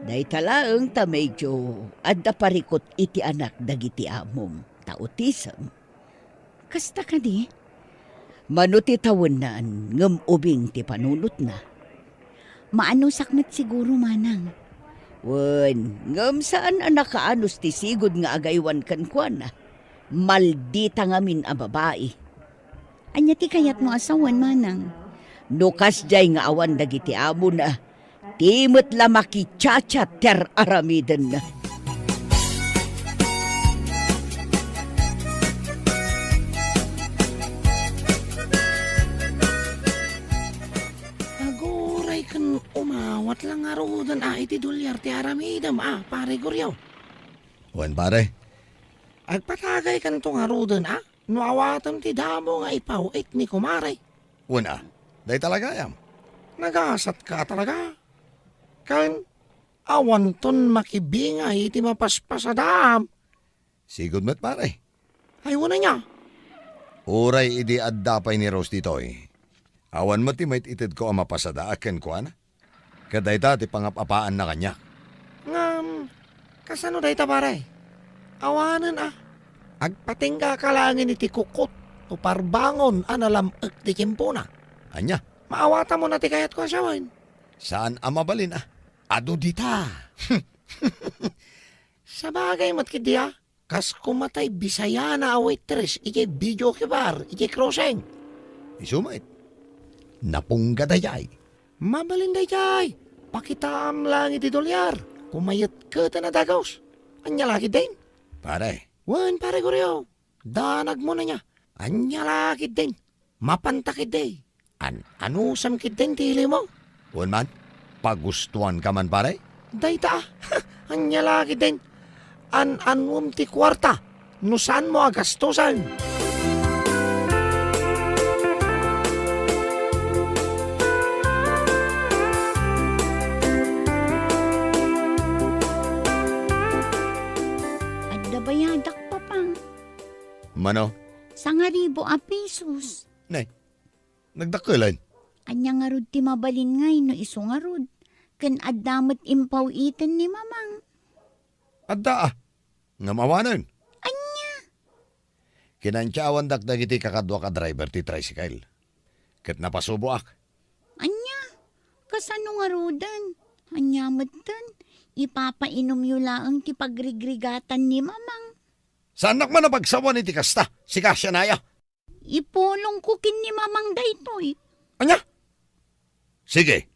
dayta laeng ta medyo adda parikut iti anak dagiti amom, ta autism. Kasta kadi? Mano ti tawennan ngem ubing ti panunotna. Maanusak met siguro, Manang. Wen, ngem saan a nakaanus ti sigud nga agaywan kenkuana. Maldita ngamin a babai. Ania ti kayatmo a sawen, Manang? No kasdiay nga awan dagiti amona, ti met la makichat-chat ti ar-aramidenna. Aguray ken umawat la ngaruden a iti dolyar ti aramidem a, Pare Goryo. Wen, pare. Agpatagaykanto ngaruden a, no awatem ti damo nga ipaw-it ni kumare. Wen a, dayta la gayam. Nagasatka talaga. Ken awanton makibingay iti mapaspasadaam. Sigud met, pare. Ay, wen ania? Uray idi adda pay ni Rose ditoy, awan met ti mait-itedko a mapasadaak kenkuana. Ket dayta ti pangap-apaanna kaniak. Ngem, kasano dayta, pare? Awanen a. Agpatinggaka laengen iti kukot o parbangon a nalam-ek ti tiempona. Ania? Maawatamon a ti kayatko a sawen. Saan a mabalin a. Adu dita. Sabagay met ketdi a. Kas koma tay Bisayana a waitress idiay videoke bar idiay crossing. Isu met. Napungga daydiay. Mabalin daydiay. Pakitaam laeng iti dolyar. Kumayetketen a dagus. Ania la ketdin? Pare. Wen, Pare Goryo. Danagmo ania. Ania la ketdin? Mapanta ketdi. An-anusam ketdin ti ilimo? Wen man, pagustuanka man, pare? Dayta a. Ania la ketdin? An-anuem ti kuarta no saanmo a gastusen. Adda bayadak, Papang. Mano? Sangaribu a pesos. Nay, nagdakkelan. Ania ngarud ti mabalin ngay no isu ngarud? Ken adda met impaw-iten ni Mamang. Adda, a. Ngem awanen. Ania? Kinantiawandak dagiti kakaduak a driver ti tricycle. Ket napasuboak. Ania? Kasano ngaruden? Ania metten? Ipapainomyo laeng ti pagrigrigatan ni Mamang. Saannak man a pagsawan iti kasta, sika sianaya. Ipulongko ken ni Mamang daytoy. Ania? Sige.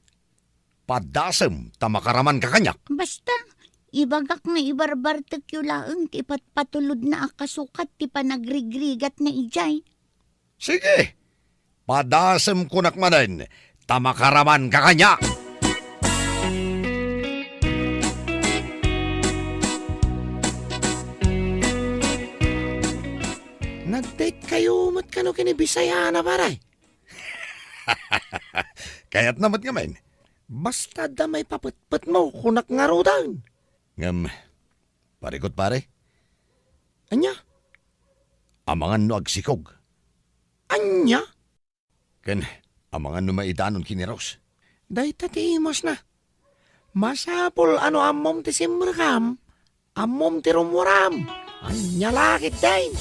Padasem ta makaramanka kaniak. Basta, ibagak nga ibarbartekyo laeng ti ipatpatulodna a kasukat ti panagrigrigatna idiay. Sige. Padasem kunak manen ta makaramanka kaniak. Nag-date kayo met kano ken ni Bisayana, pare? Kayatna met ngamin. Basta adda maipapetpetmo, kunak ngaruden. Ngem, parikot, pare. Ania? Amangan no agsikog. Ania? Ken amangan no maidanon ken ni Rose. Dayta ti imosna. Masapul a no ammom ti simrekam, ammom ti rummuram. Ania la ketdin?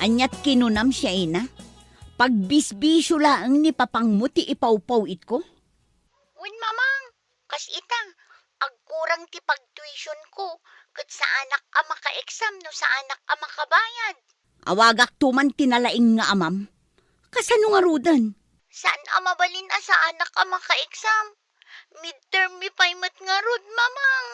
Aniat kinunam, Shaina? Pagbisbisio laeng ni papangmo ti ipawpaw-itko? Wen, Mamang, kas ita, agkurang ti pagtuitionko, ket saanak a maka-exam no saanak a makabayad. Awagakto man ti nalaing nga amam. Kasano ngaruden? Saan a mabalin a saanak a maka-exam? Midterm mi pay met ngarud, Mamang.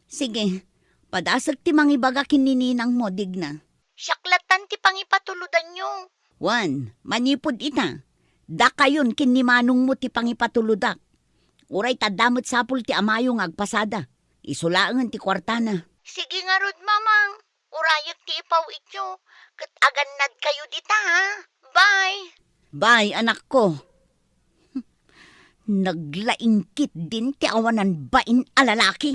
Sige, padasek ti mangibaga ken ni ninangmo, Digna. Siak lattan ti pangipatulodanyo. Wen, manipud ita, dakayon ken ni manongmo ti pangipatulodak. Uray ta adda met sapul ti amayo nga agpasada. Isu laengen ti kuartana. Sige ngarud, Mamang. Urayek ti ipaw-ityo, ket agannadkayo dita, ha? Bye! Bye, anakko. Naglaing ketdin ti awanan bain a lalaki.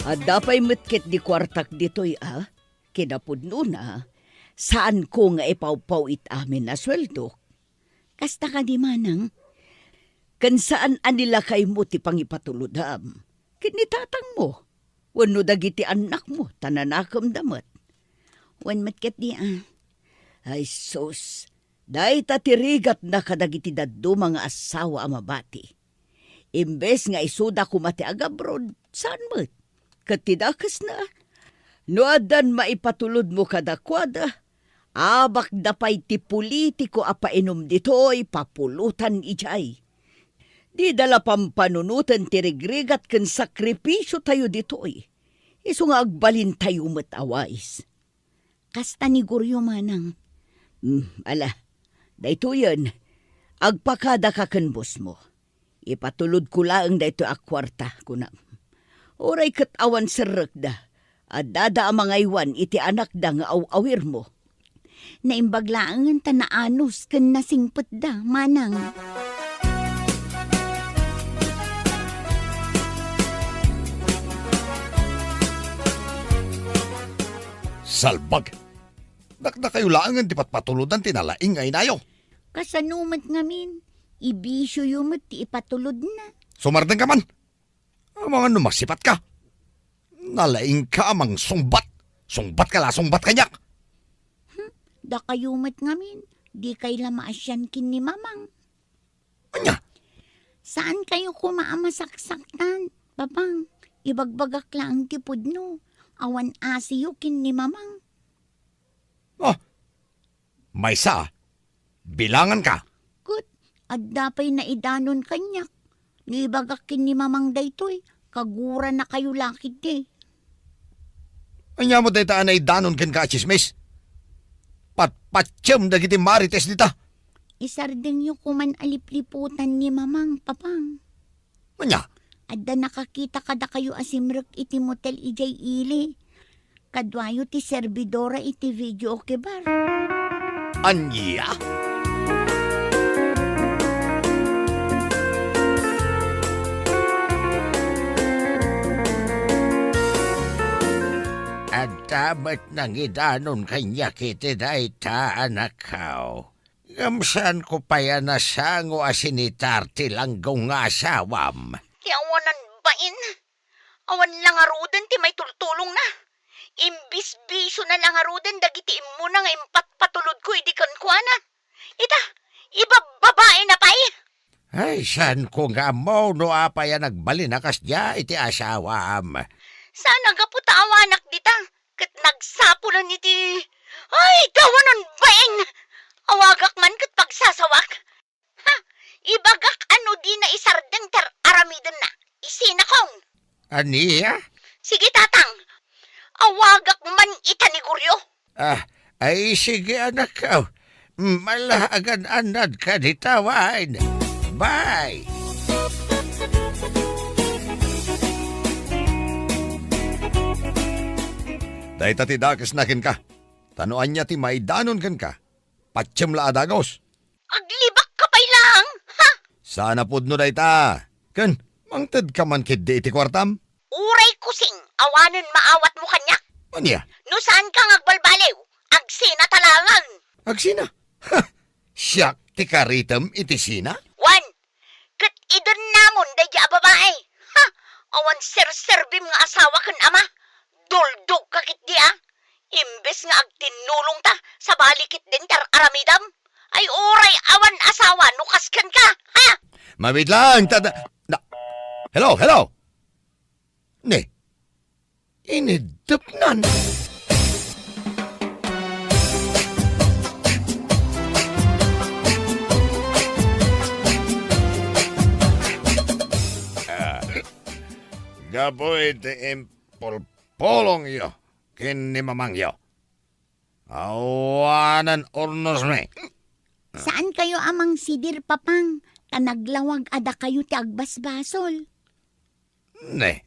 Adda pay met ketdi kuartak ditoy, a? Kinapudnona, saanko nga ipawpaw-it amin a sueldok. Kasta kadi, Manang? Ken saan a ni lakaymo ti pangipatulodam ken ni tatangmo wenno dagiti annakmo ta nanakemda met. Wen met ketdi, a. Ay sus, dayta ti rigatna kadagiti dadduma nga asawa a mabati. Imbes nga isuda koma ti agabroad, saan met? Ket ti dakesna, no addan maipatulodmo kadakuada, abakda pay ti politiko a painom ditoy, papulotan idiay. Dida la pampanunoten ti rigrigat ken sakrifisiotayo ditoy. Isu nga agbalintayo met a wais. Kasta ni Goryo, Manang. Hmm, ala, daytoyen, agpakadaka ken bosmo. Ipatulodko laeng daytoy a kuarta, kunam. Uray ket awan serrekda, addada a mangaywan iti anakda nga aw-awirmo. Naimbag laengen ta naanus ken nasingpetda, Manang. Salbag! Dakdakayo laengen ti patpatulodan ti nalaing nga inayo. Kasano met ngamin? Ibisioyo met ti ipatulodna. Sumardengka man! Amangan no masipatka. Nalaingka a mangsungbat. Sungbatka la, sungbat kaniak. Hmm, dakayo met ngamin, dikay la maasian ken ni Mamang. Ania? Saankayo koma a masaksaktan, Papang. Ibagbagak laeng ti pudno. Awan asiyo ken ni Mamang. Oh, maysa, bilanganka. Ket, adda pay naidanon kaniak. No ibagak ken ni Mamang daytoy, kaguranakayo la ketdi. Ania met dayta a naidanon kenka a tsismis? Patpatiem dagiti marites dita. Isardengyo koman a lipliputan ni Mamang, Papang. Ania? Adda nakakita kadakayo a simrek iti motel idiay ili. Kaduayo ti serbidora iti videoke bar. Ania? Adda met nangidanon kaniak iti dayta, anakko. Ngem saanko pay a nasango a sinitar ti langgong nga asawam. Ti awanan bain. Awan la ngaruden ti maitultulongna. Imbisbisiona la ngaruden dagiti immuna nga impatpatulodko idi kenkuana. Ita, ibabbabaina pay. Ay, saanko nga ammo no apay a nagbalin a kasdiay ti asawam. Saan a gapu ta awanak dita, ket nagsapulen iti, ay, ti awanan bain! Awagak man ket pagsasawak. Ha! Ibagak a no dina isardeng ti ar-aramidenna, isinakon. Ania? Sige, Tatang. Awagak man ita ni Goryo. Ah, ay, sige, anakko. Malaagan-annadka dita wen. Bye! Dayta ti dakesna kenka. Ta no ania ti maidanon kenka, patiem la a dagus. Aglibakka pay laeng, ha? Saan a pudno dayta. Ken, mangtedka man ketdi iti kuartam? Uray kusing, awanen maawatmo kaniak. Ania? No saanka nga agbalbaliw, agsinata laengen. Agsina? Ha! Siak ti karitem iti sina? Wen, ket idennamon daydi a babai. Ha! Awan serserbim nga asawa ken ama. Duldogka ketdi a. Imbes nga agtinnulongta, sabali ketdin ti ar-aramidam. Ay, uray awan asawa no kas kenka, ha? Mabiit laeng, ta, ta, na, hello, hello! Ne, iniddepnan. Ah, gapu iti impulpulongyo ken ni mamangyo. Awanen urnosmi. Saankayo a mangsidir, Papang, ta naglawag a dakayo ti agbasbasol. Ne,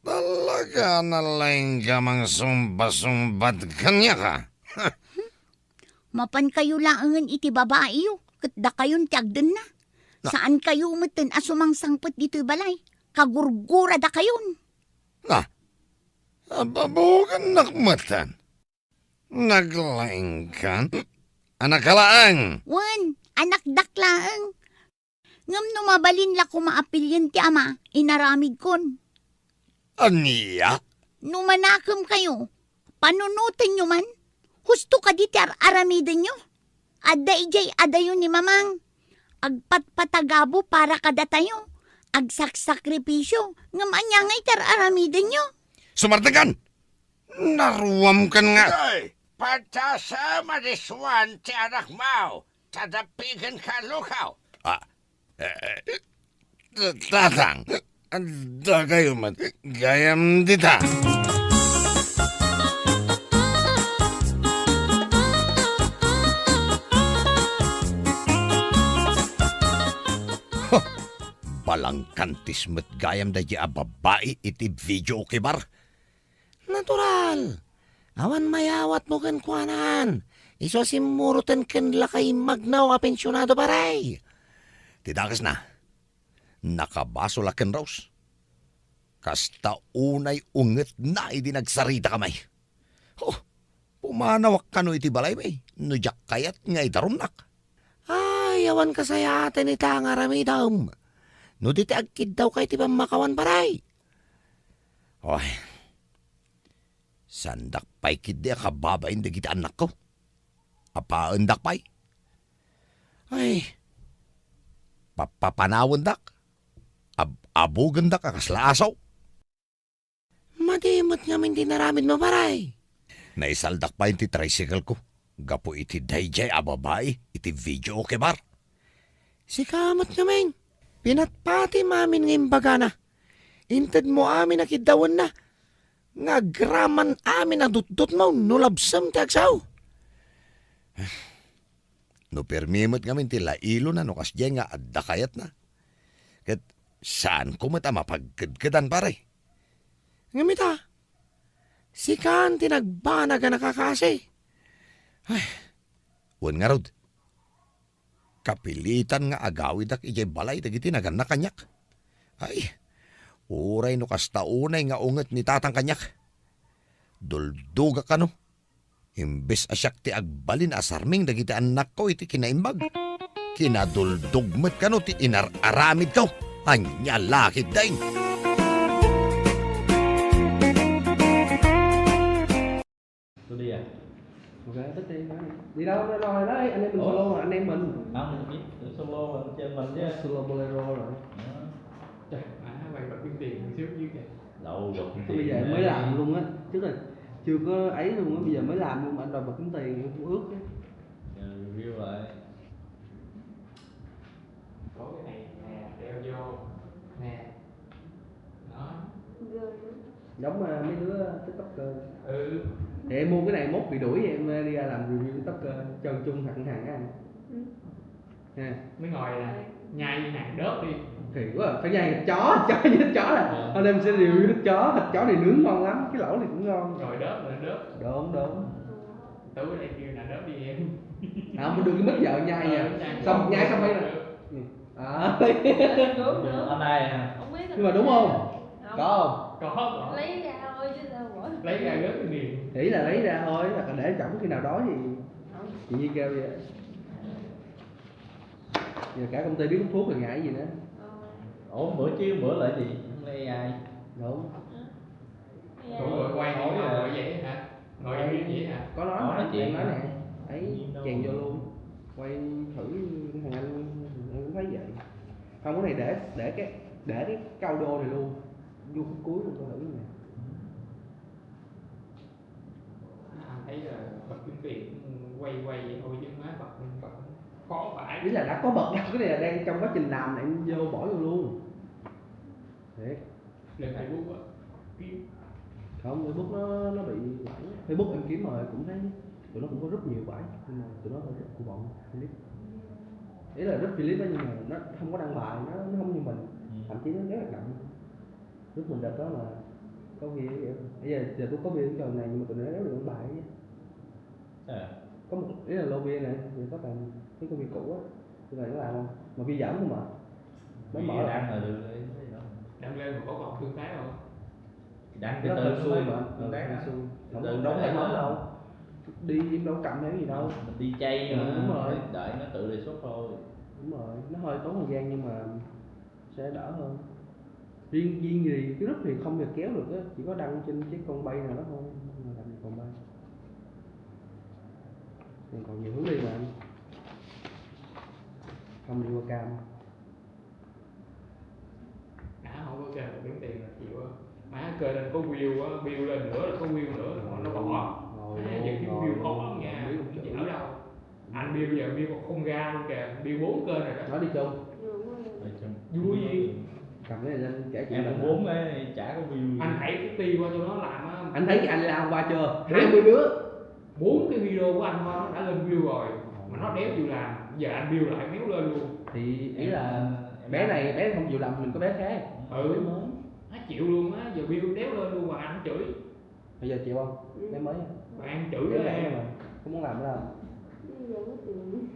talaga a nalaingka a mangsungbat-sungbat kaniak, a? Mapankayo laengen iti babaiyo, ket dakayon ti agdenna. Na- Saankayo metten a sumangsangpet ditoy balay. Kagurguradakayon. Na, ababugennak metten. Naglaingkan? Anakka laeng? Wen, anakdak laeng. Ngem no mabalin la koma a pilien ti ama, inaramidkon. Ania? No manakemkayo, panunotenyo man. Husto kadi ti ar-aramidenyo. Adda idiay adayo ni Mamang. Agpatpatagabo para kadatayo. Agsaksakripisyo. Ngem ania ngay ti ar-aramidenyo? Sumartengan! Naruamkan nga. Ay, patasam a disuan ti anakmo, ta dapigenka a lukaw. Ah, eh, eh, Tatang, dakayo met gayam dita. Huh, balangkantis met gayam daydi a babai iti videoke bar. Natural. Awan mayawatmo kenkuana. Isu a simmuroten ken lakay magnaw a pensionado, pare. Ti dakesna, nakabasol a ken Rose. Kasta unay ungetna idi nagsaritakami. Oh, pumanawak kano iti balaymi no diak kayat nga idarumnak. Ay, awan kasayaatan ita nga aramidem. No di ti agkiddawka iti pammakawan, pare. Oy, saandak pay ketdi a kababain dagiti annakko. Apaendak pay. Ay, papapanawendak. Ab-abugendak a kasla aso. Madi met ngamin ti naramidmo, pare. Naisaldak pay ti tricycle ko gapu iti daydiay a babai iti videoke bar. Sika met ngamin, pinatpatim amin nga imbagana. Intedmo amin a kiddawenna, nga agraman amin a dutdutmo no labsem ti agsao. No permi met ngamin ti lailona no kasdiay nga adda kayatna. Ket Saanko met a mapagkedkedan, pare. Ngem ita, sikan ti nagbanag a nakakasi. Ay, wen ngarud, kapilitan nga agawidak idiay balay dagiti nagannak kaniak. Ay, uray no kasta unay nga unget ni tatang kaniak. Duldogak kano. Imbes a siak ti agbalin a sarming dagiti annakko iti kinaimbag, kinaduldog met kano ti inar-aramidko. Ania la ketdin? Tuloy, ah. Maganda tayo, man. Di na ako nalaman, ay, ano yung Oh. Solo, ano yung man? Ang, ito, Solo, ano yung man niya? Solo Bolero, ano? Ah. Dah, ah, may pagpinting. Ang siyempre yun, eh. Lau, Không, bây giờ mới làm luôn á. Trước là chưa có ấy luôn á, bây giờ mới làm luôn, anh đòi bật tính tiền, không ước á. Giờ review lại. Có cái này nè, đeo vô. Nè. Đó. Giống, à, mấy đứa TikToker. Ừ. Thì em mua cái này mốt bị đuổi, em, à, đi ra làm review TikToker, Trần Trung Hằng Hằng á anh. Ừ. Ha. Mới ngồi là nhai hàng đớp đi. Thì quá à, phải nhai thịt chó, chó như thịt chó là. Ờ. Hôm nay mình sẽ review thịt chó, thịt chó này nướng ngon lắm, cái lẩu này cũng ngon. Ngồi đớp là đớp. Đúng, đúng. Tú ở đây kêu là đớp đi em. À, mình được cái mít vợ nhai nha. Ờ, nhai. Xong, nhai xong phải là được. À. Đúng, đúng. Online hả? Không biết. Nhưng mà đúng không? Không. Có không? Có, có. Lấy ra thôi chứ sao mà. Lấy ra gớt đi. Ý là lấy ra thôi, là để trong khi nào đó thì Không. Chị Nhi kêu vậy. Giờ cả công ty biết hút thuốc rồi ngại gì nữa. Ờ. Ủa, bữa chứ, bữa là gì? Không lẽ A I? Đúng. Hả? Ủa, bữa quay Ủa, gì mà vậy? Ngồi vậy hả? Ngồi Quay, vậy hả? Có nói Ủa, mà, nói đang chuyện nói hả? Nè. Thấy Gì đâu. Chèn vô luôn. Quay thử thằng anh, em cũng thấy vậy. Không, cái này để, để cái, để cái cao đô này luôn. Vô khúc cuối luôn, coi thử nè. Anh thấy là bật tiếng Việt quay quay vậy thôi chứ má bật, bật khó vãi. Ý là đã có bật đâu, cái này là đang trong quá trình làm là em vô bỏ vô luôn. Thiệt. Lên Facebook á, kiếm. Không, Facebook nó, nó bị loãng. Facebook em kiếm rồi cũng thấy tụi nó cũng có rất nhiều bài, nhưng mà tụi nó hơi rất của bọn Philip. Ý là rất Philip á, nhưng mà nó không có đăng bài, nó, nó không như mình. Ừ. Thậm chí nó rất là đậm. Lúc mình đợt đó là có ghi cái kiểu, bây giờ, giờ tôi có ghi cái trò này nhưng mà tụi nó rất là bài chứ. Ờ. Có một, ý là lobby này, thì có toàn cái công ty cũ á, thì là nó làm không? Mà ghi giỡn không mà. Nó Ghi mở đăng là được rồi, cái gì đó. Đăng lên mà có còn tương tác không? Đăng từ Nó từ hên xui thôi, mà, tương Ừ, tác hên hả? Xui. Từ Không, từ không đóng phải đóng đó. Đâu. Đi em đâu có cầm hay gì đâu. Mình đi chay Ừ, mà, đúng rồi. Đợi nó tự đề xuất thôi. Đúng rồi, nó hơi tốn thời gian nhưng mà sẽ đỡ hơn. Riêng, riêng gì cái group thì không thể kéo được á, chỉ có đăng trên cái con bay nào đó thôi, là làm gì còn bay. Còn, còn nhiều hướng đi mà anh. Không đi qua cam. Đã không có kênh một kiếm tiền là chịu á. Má kênh anh có view á, view lên nữa là có view nữa, mà nó bỏ. Ngồi Má, giờ luôn, kiếm ngồi view khó luôn, lắm nha, không biết không chịu. Chịu đâu. Anh Bill giờ Bill còn không ra luôn kìa, Bill bốn kênh rồi đó. Nói đi chung. Vui. Vui gì? Cầm cái này lên kể chuyện Em cũng vốn đấy, chả có view gì. Anh đẩy cái ti qua cho nó làm á. Anh thấy cái anh làm qua chưa? Bốn. Hai mươi đứa. Bốn cái video của anh qua nó đã lên view rồi. Mà nó đéo chịu làm. Giờ anh Bill lại méo lên luôn. Thì ý Em, là em bé làm này, bé không chịu làm, mình có bé khác. Ừ. Bé mới. Nó chịu luôn á, giờ Bill đéo lên luôn mà anh chửi. Bây giờ chịu không? Ừ. Bé mới. Bạn chửi Bé đó bé em. Mà không muốn làm nữa. Bây giờ có tiền.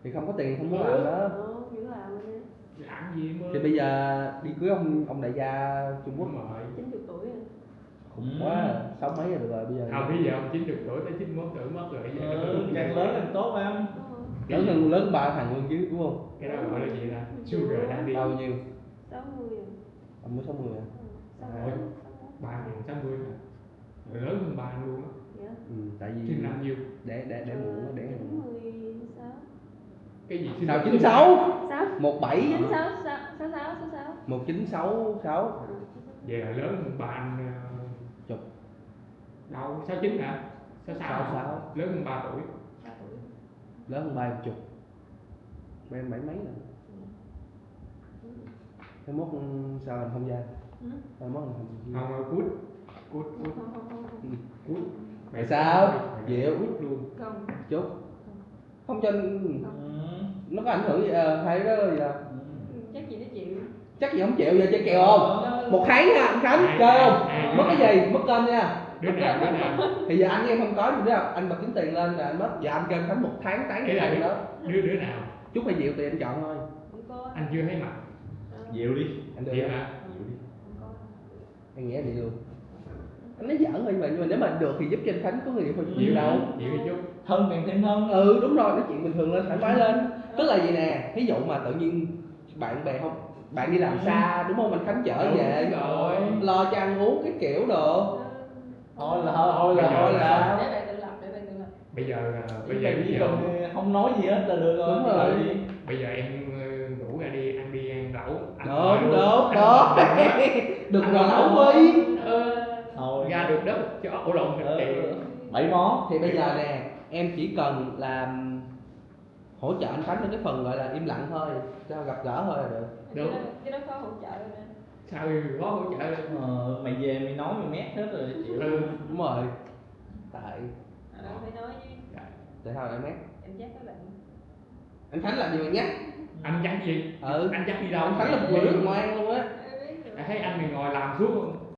Thì không có tiền thì không muốn Ừ. Làm nữa. Ờ, vẫn làm mà nè. Làm gì mà Thì bây giờ đi cưới ông ông đại gia Trung Quốc. Đúng rồi. Chín chục tuổi rồi. Khủng Ừ. Quá, sáu mấy rồi được rồi bây giờ. Không, bây giờ ông chín chục tuổi tới chín mốt tuổi mất rồi, giờ Ờ, ừ, càng lớn càng tốt em. Ờ. Cái Lớn gì? Hơn, lớn ba thằng luôn chứ đúng không? Cái đó gọi là gì ta? Sugar daddy. Bao nhiêu? Sáu mươi rồi. Ông mới sáu mươi à? Ừ, sáu mươi, Ủa, sáu mươi. Ba thằng sáu mươi hả? Rồi lớn hơn ba anh luôn á. Dạ. Ừ, tại vì Sinh năm nhiêu? Đẻ, đẻ, đẻ muộn á, đẻ muộn. Ờ, chín mươi sáu. Cái gì sinh Sao năm chín sáu? Sao? Một bảy. Chín sáu, sáu, sáu, sáu, sáu sáu. Một chín sáu sáu. Ờ, chín sáu. Vậy là lớn hơn ba anh, ờ, Chục. Đâu, sáu chín hả? Sáu sáu. Sáu sáu. Lớn hơn ba tuổi. Ba tuổi. Lớn hơn ba chục. Ba em bảy mấy rồi. Hai mốt sao làm không gian? Hử? Hai mốt làm không gian? Không, cút. Cút, cút. Không, không, không, không. Cút. Tại sao? Chịu. Cút luôn. Không. Chốt. Không cho Không. Nó có ảnh hưởng gì, ờ, hay đó gì đâu. Ừ, chắc gì nó chịu. Chắc gì không chịu giờ, chơi kèo không? Một tháng nha anh Khánh, chơi không? Mất cái gì? Mất kênh nha. Đứa nào, đứa nào? Thì giờ anh với em không có gì nữa, anh bật tính tiền lên là anh mất. Giờ anh kêu anh Khánh một tháng tán Ý cho là anh đứa, đó. Đứa đứa nào? Chúc hay Diệu tùy anh chọn thôi. Anh chưa thấy mặt. Diệu đi. Anh đưa Vậy ra. Hả? Diệu đi. Anh nói giỡn thôi mà, nhưng mà nếu mà được thì giúp cho anh Khánh có người Diệu thôi, chứ Diệu đâu. Diệu đi chút. Thân càng thêm thân. Ừ, đúng rồi, nói chuyện bình thường lên, thoải mái lên. Tức là gì nè, ví dụ mà tự nhiên bạn bè không, bạn đi làm xa đúng không, anh Khánh chở Đúng về, rồi. Lo cho ăn uống cái kiểu đồ. Thôi là thôi, thôi là Bây giờ thôi là là Để bạn tự lập, để bạn tự lập. Bây giờ à, bây Bây giờ giờ ví chỉ dụ cần không nói gì hết là được rồi. Đúng rồi. Đi. Bây giờ em ờ, ngủ ra đi, ăn đi ăn lẩu, ăn Đúng, ngồi luôn. Đúng, đúng. Được mà lẩu Huy. Ờ, Thôi. Ra được đó cho ổ lộn Ờ, kệ. Bảy món. Thì bây giờ nè, em chỉ cần là hỗ trợ anh Khánh trong cái phần gọi là im lặng thôi, cho gặp gỡ thôi là được. Đúng. Cái đó có hỗ trợ nè. Sao có hỗ trợ? Ờ, mày về mày nói mày mét hết rồi chịu. Ừ. Đúng rồi. Tại Ờ, phải nói với tại sao lại mét? Em chắc các bạn. Anh Khánh làm gì mà nhắc? Anh chắc gì? Ừ. Anh chắc đi đâu? Anh Khánh là một người rất là ngoan luôn á. Đã thấy anh này ngồi làm suốt luôn.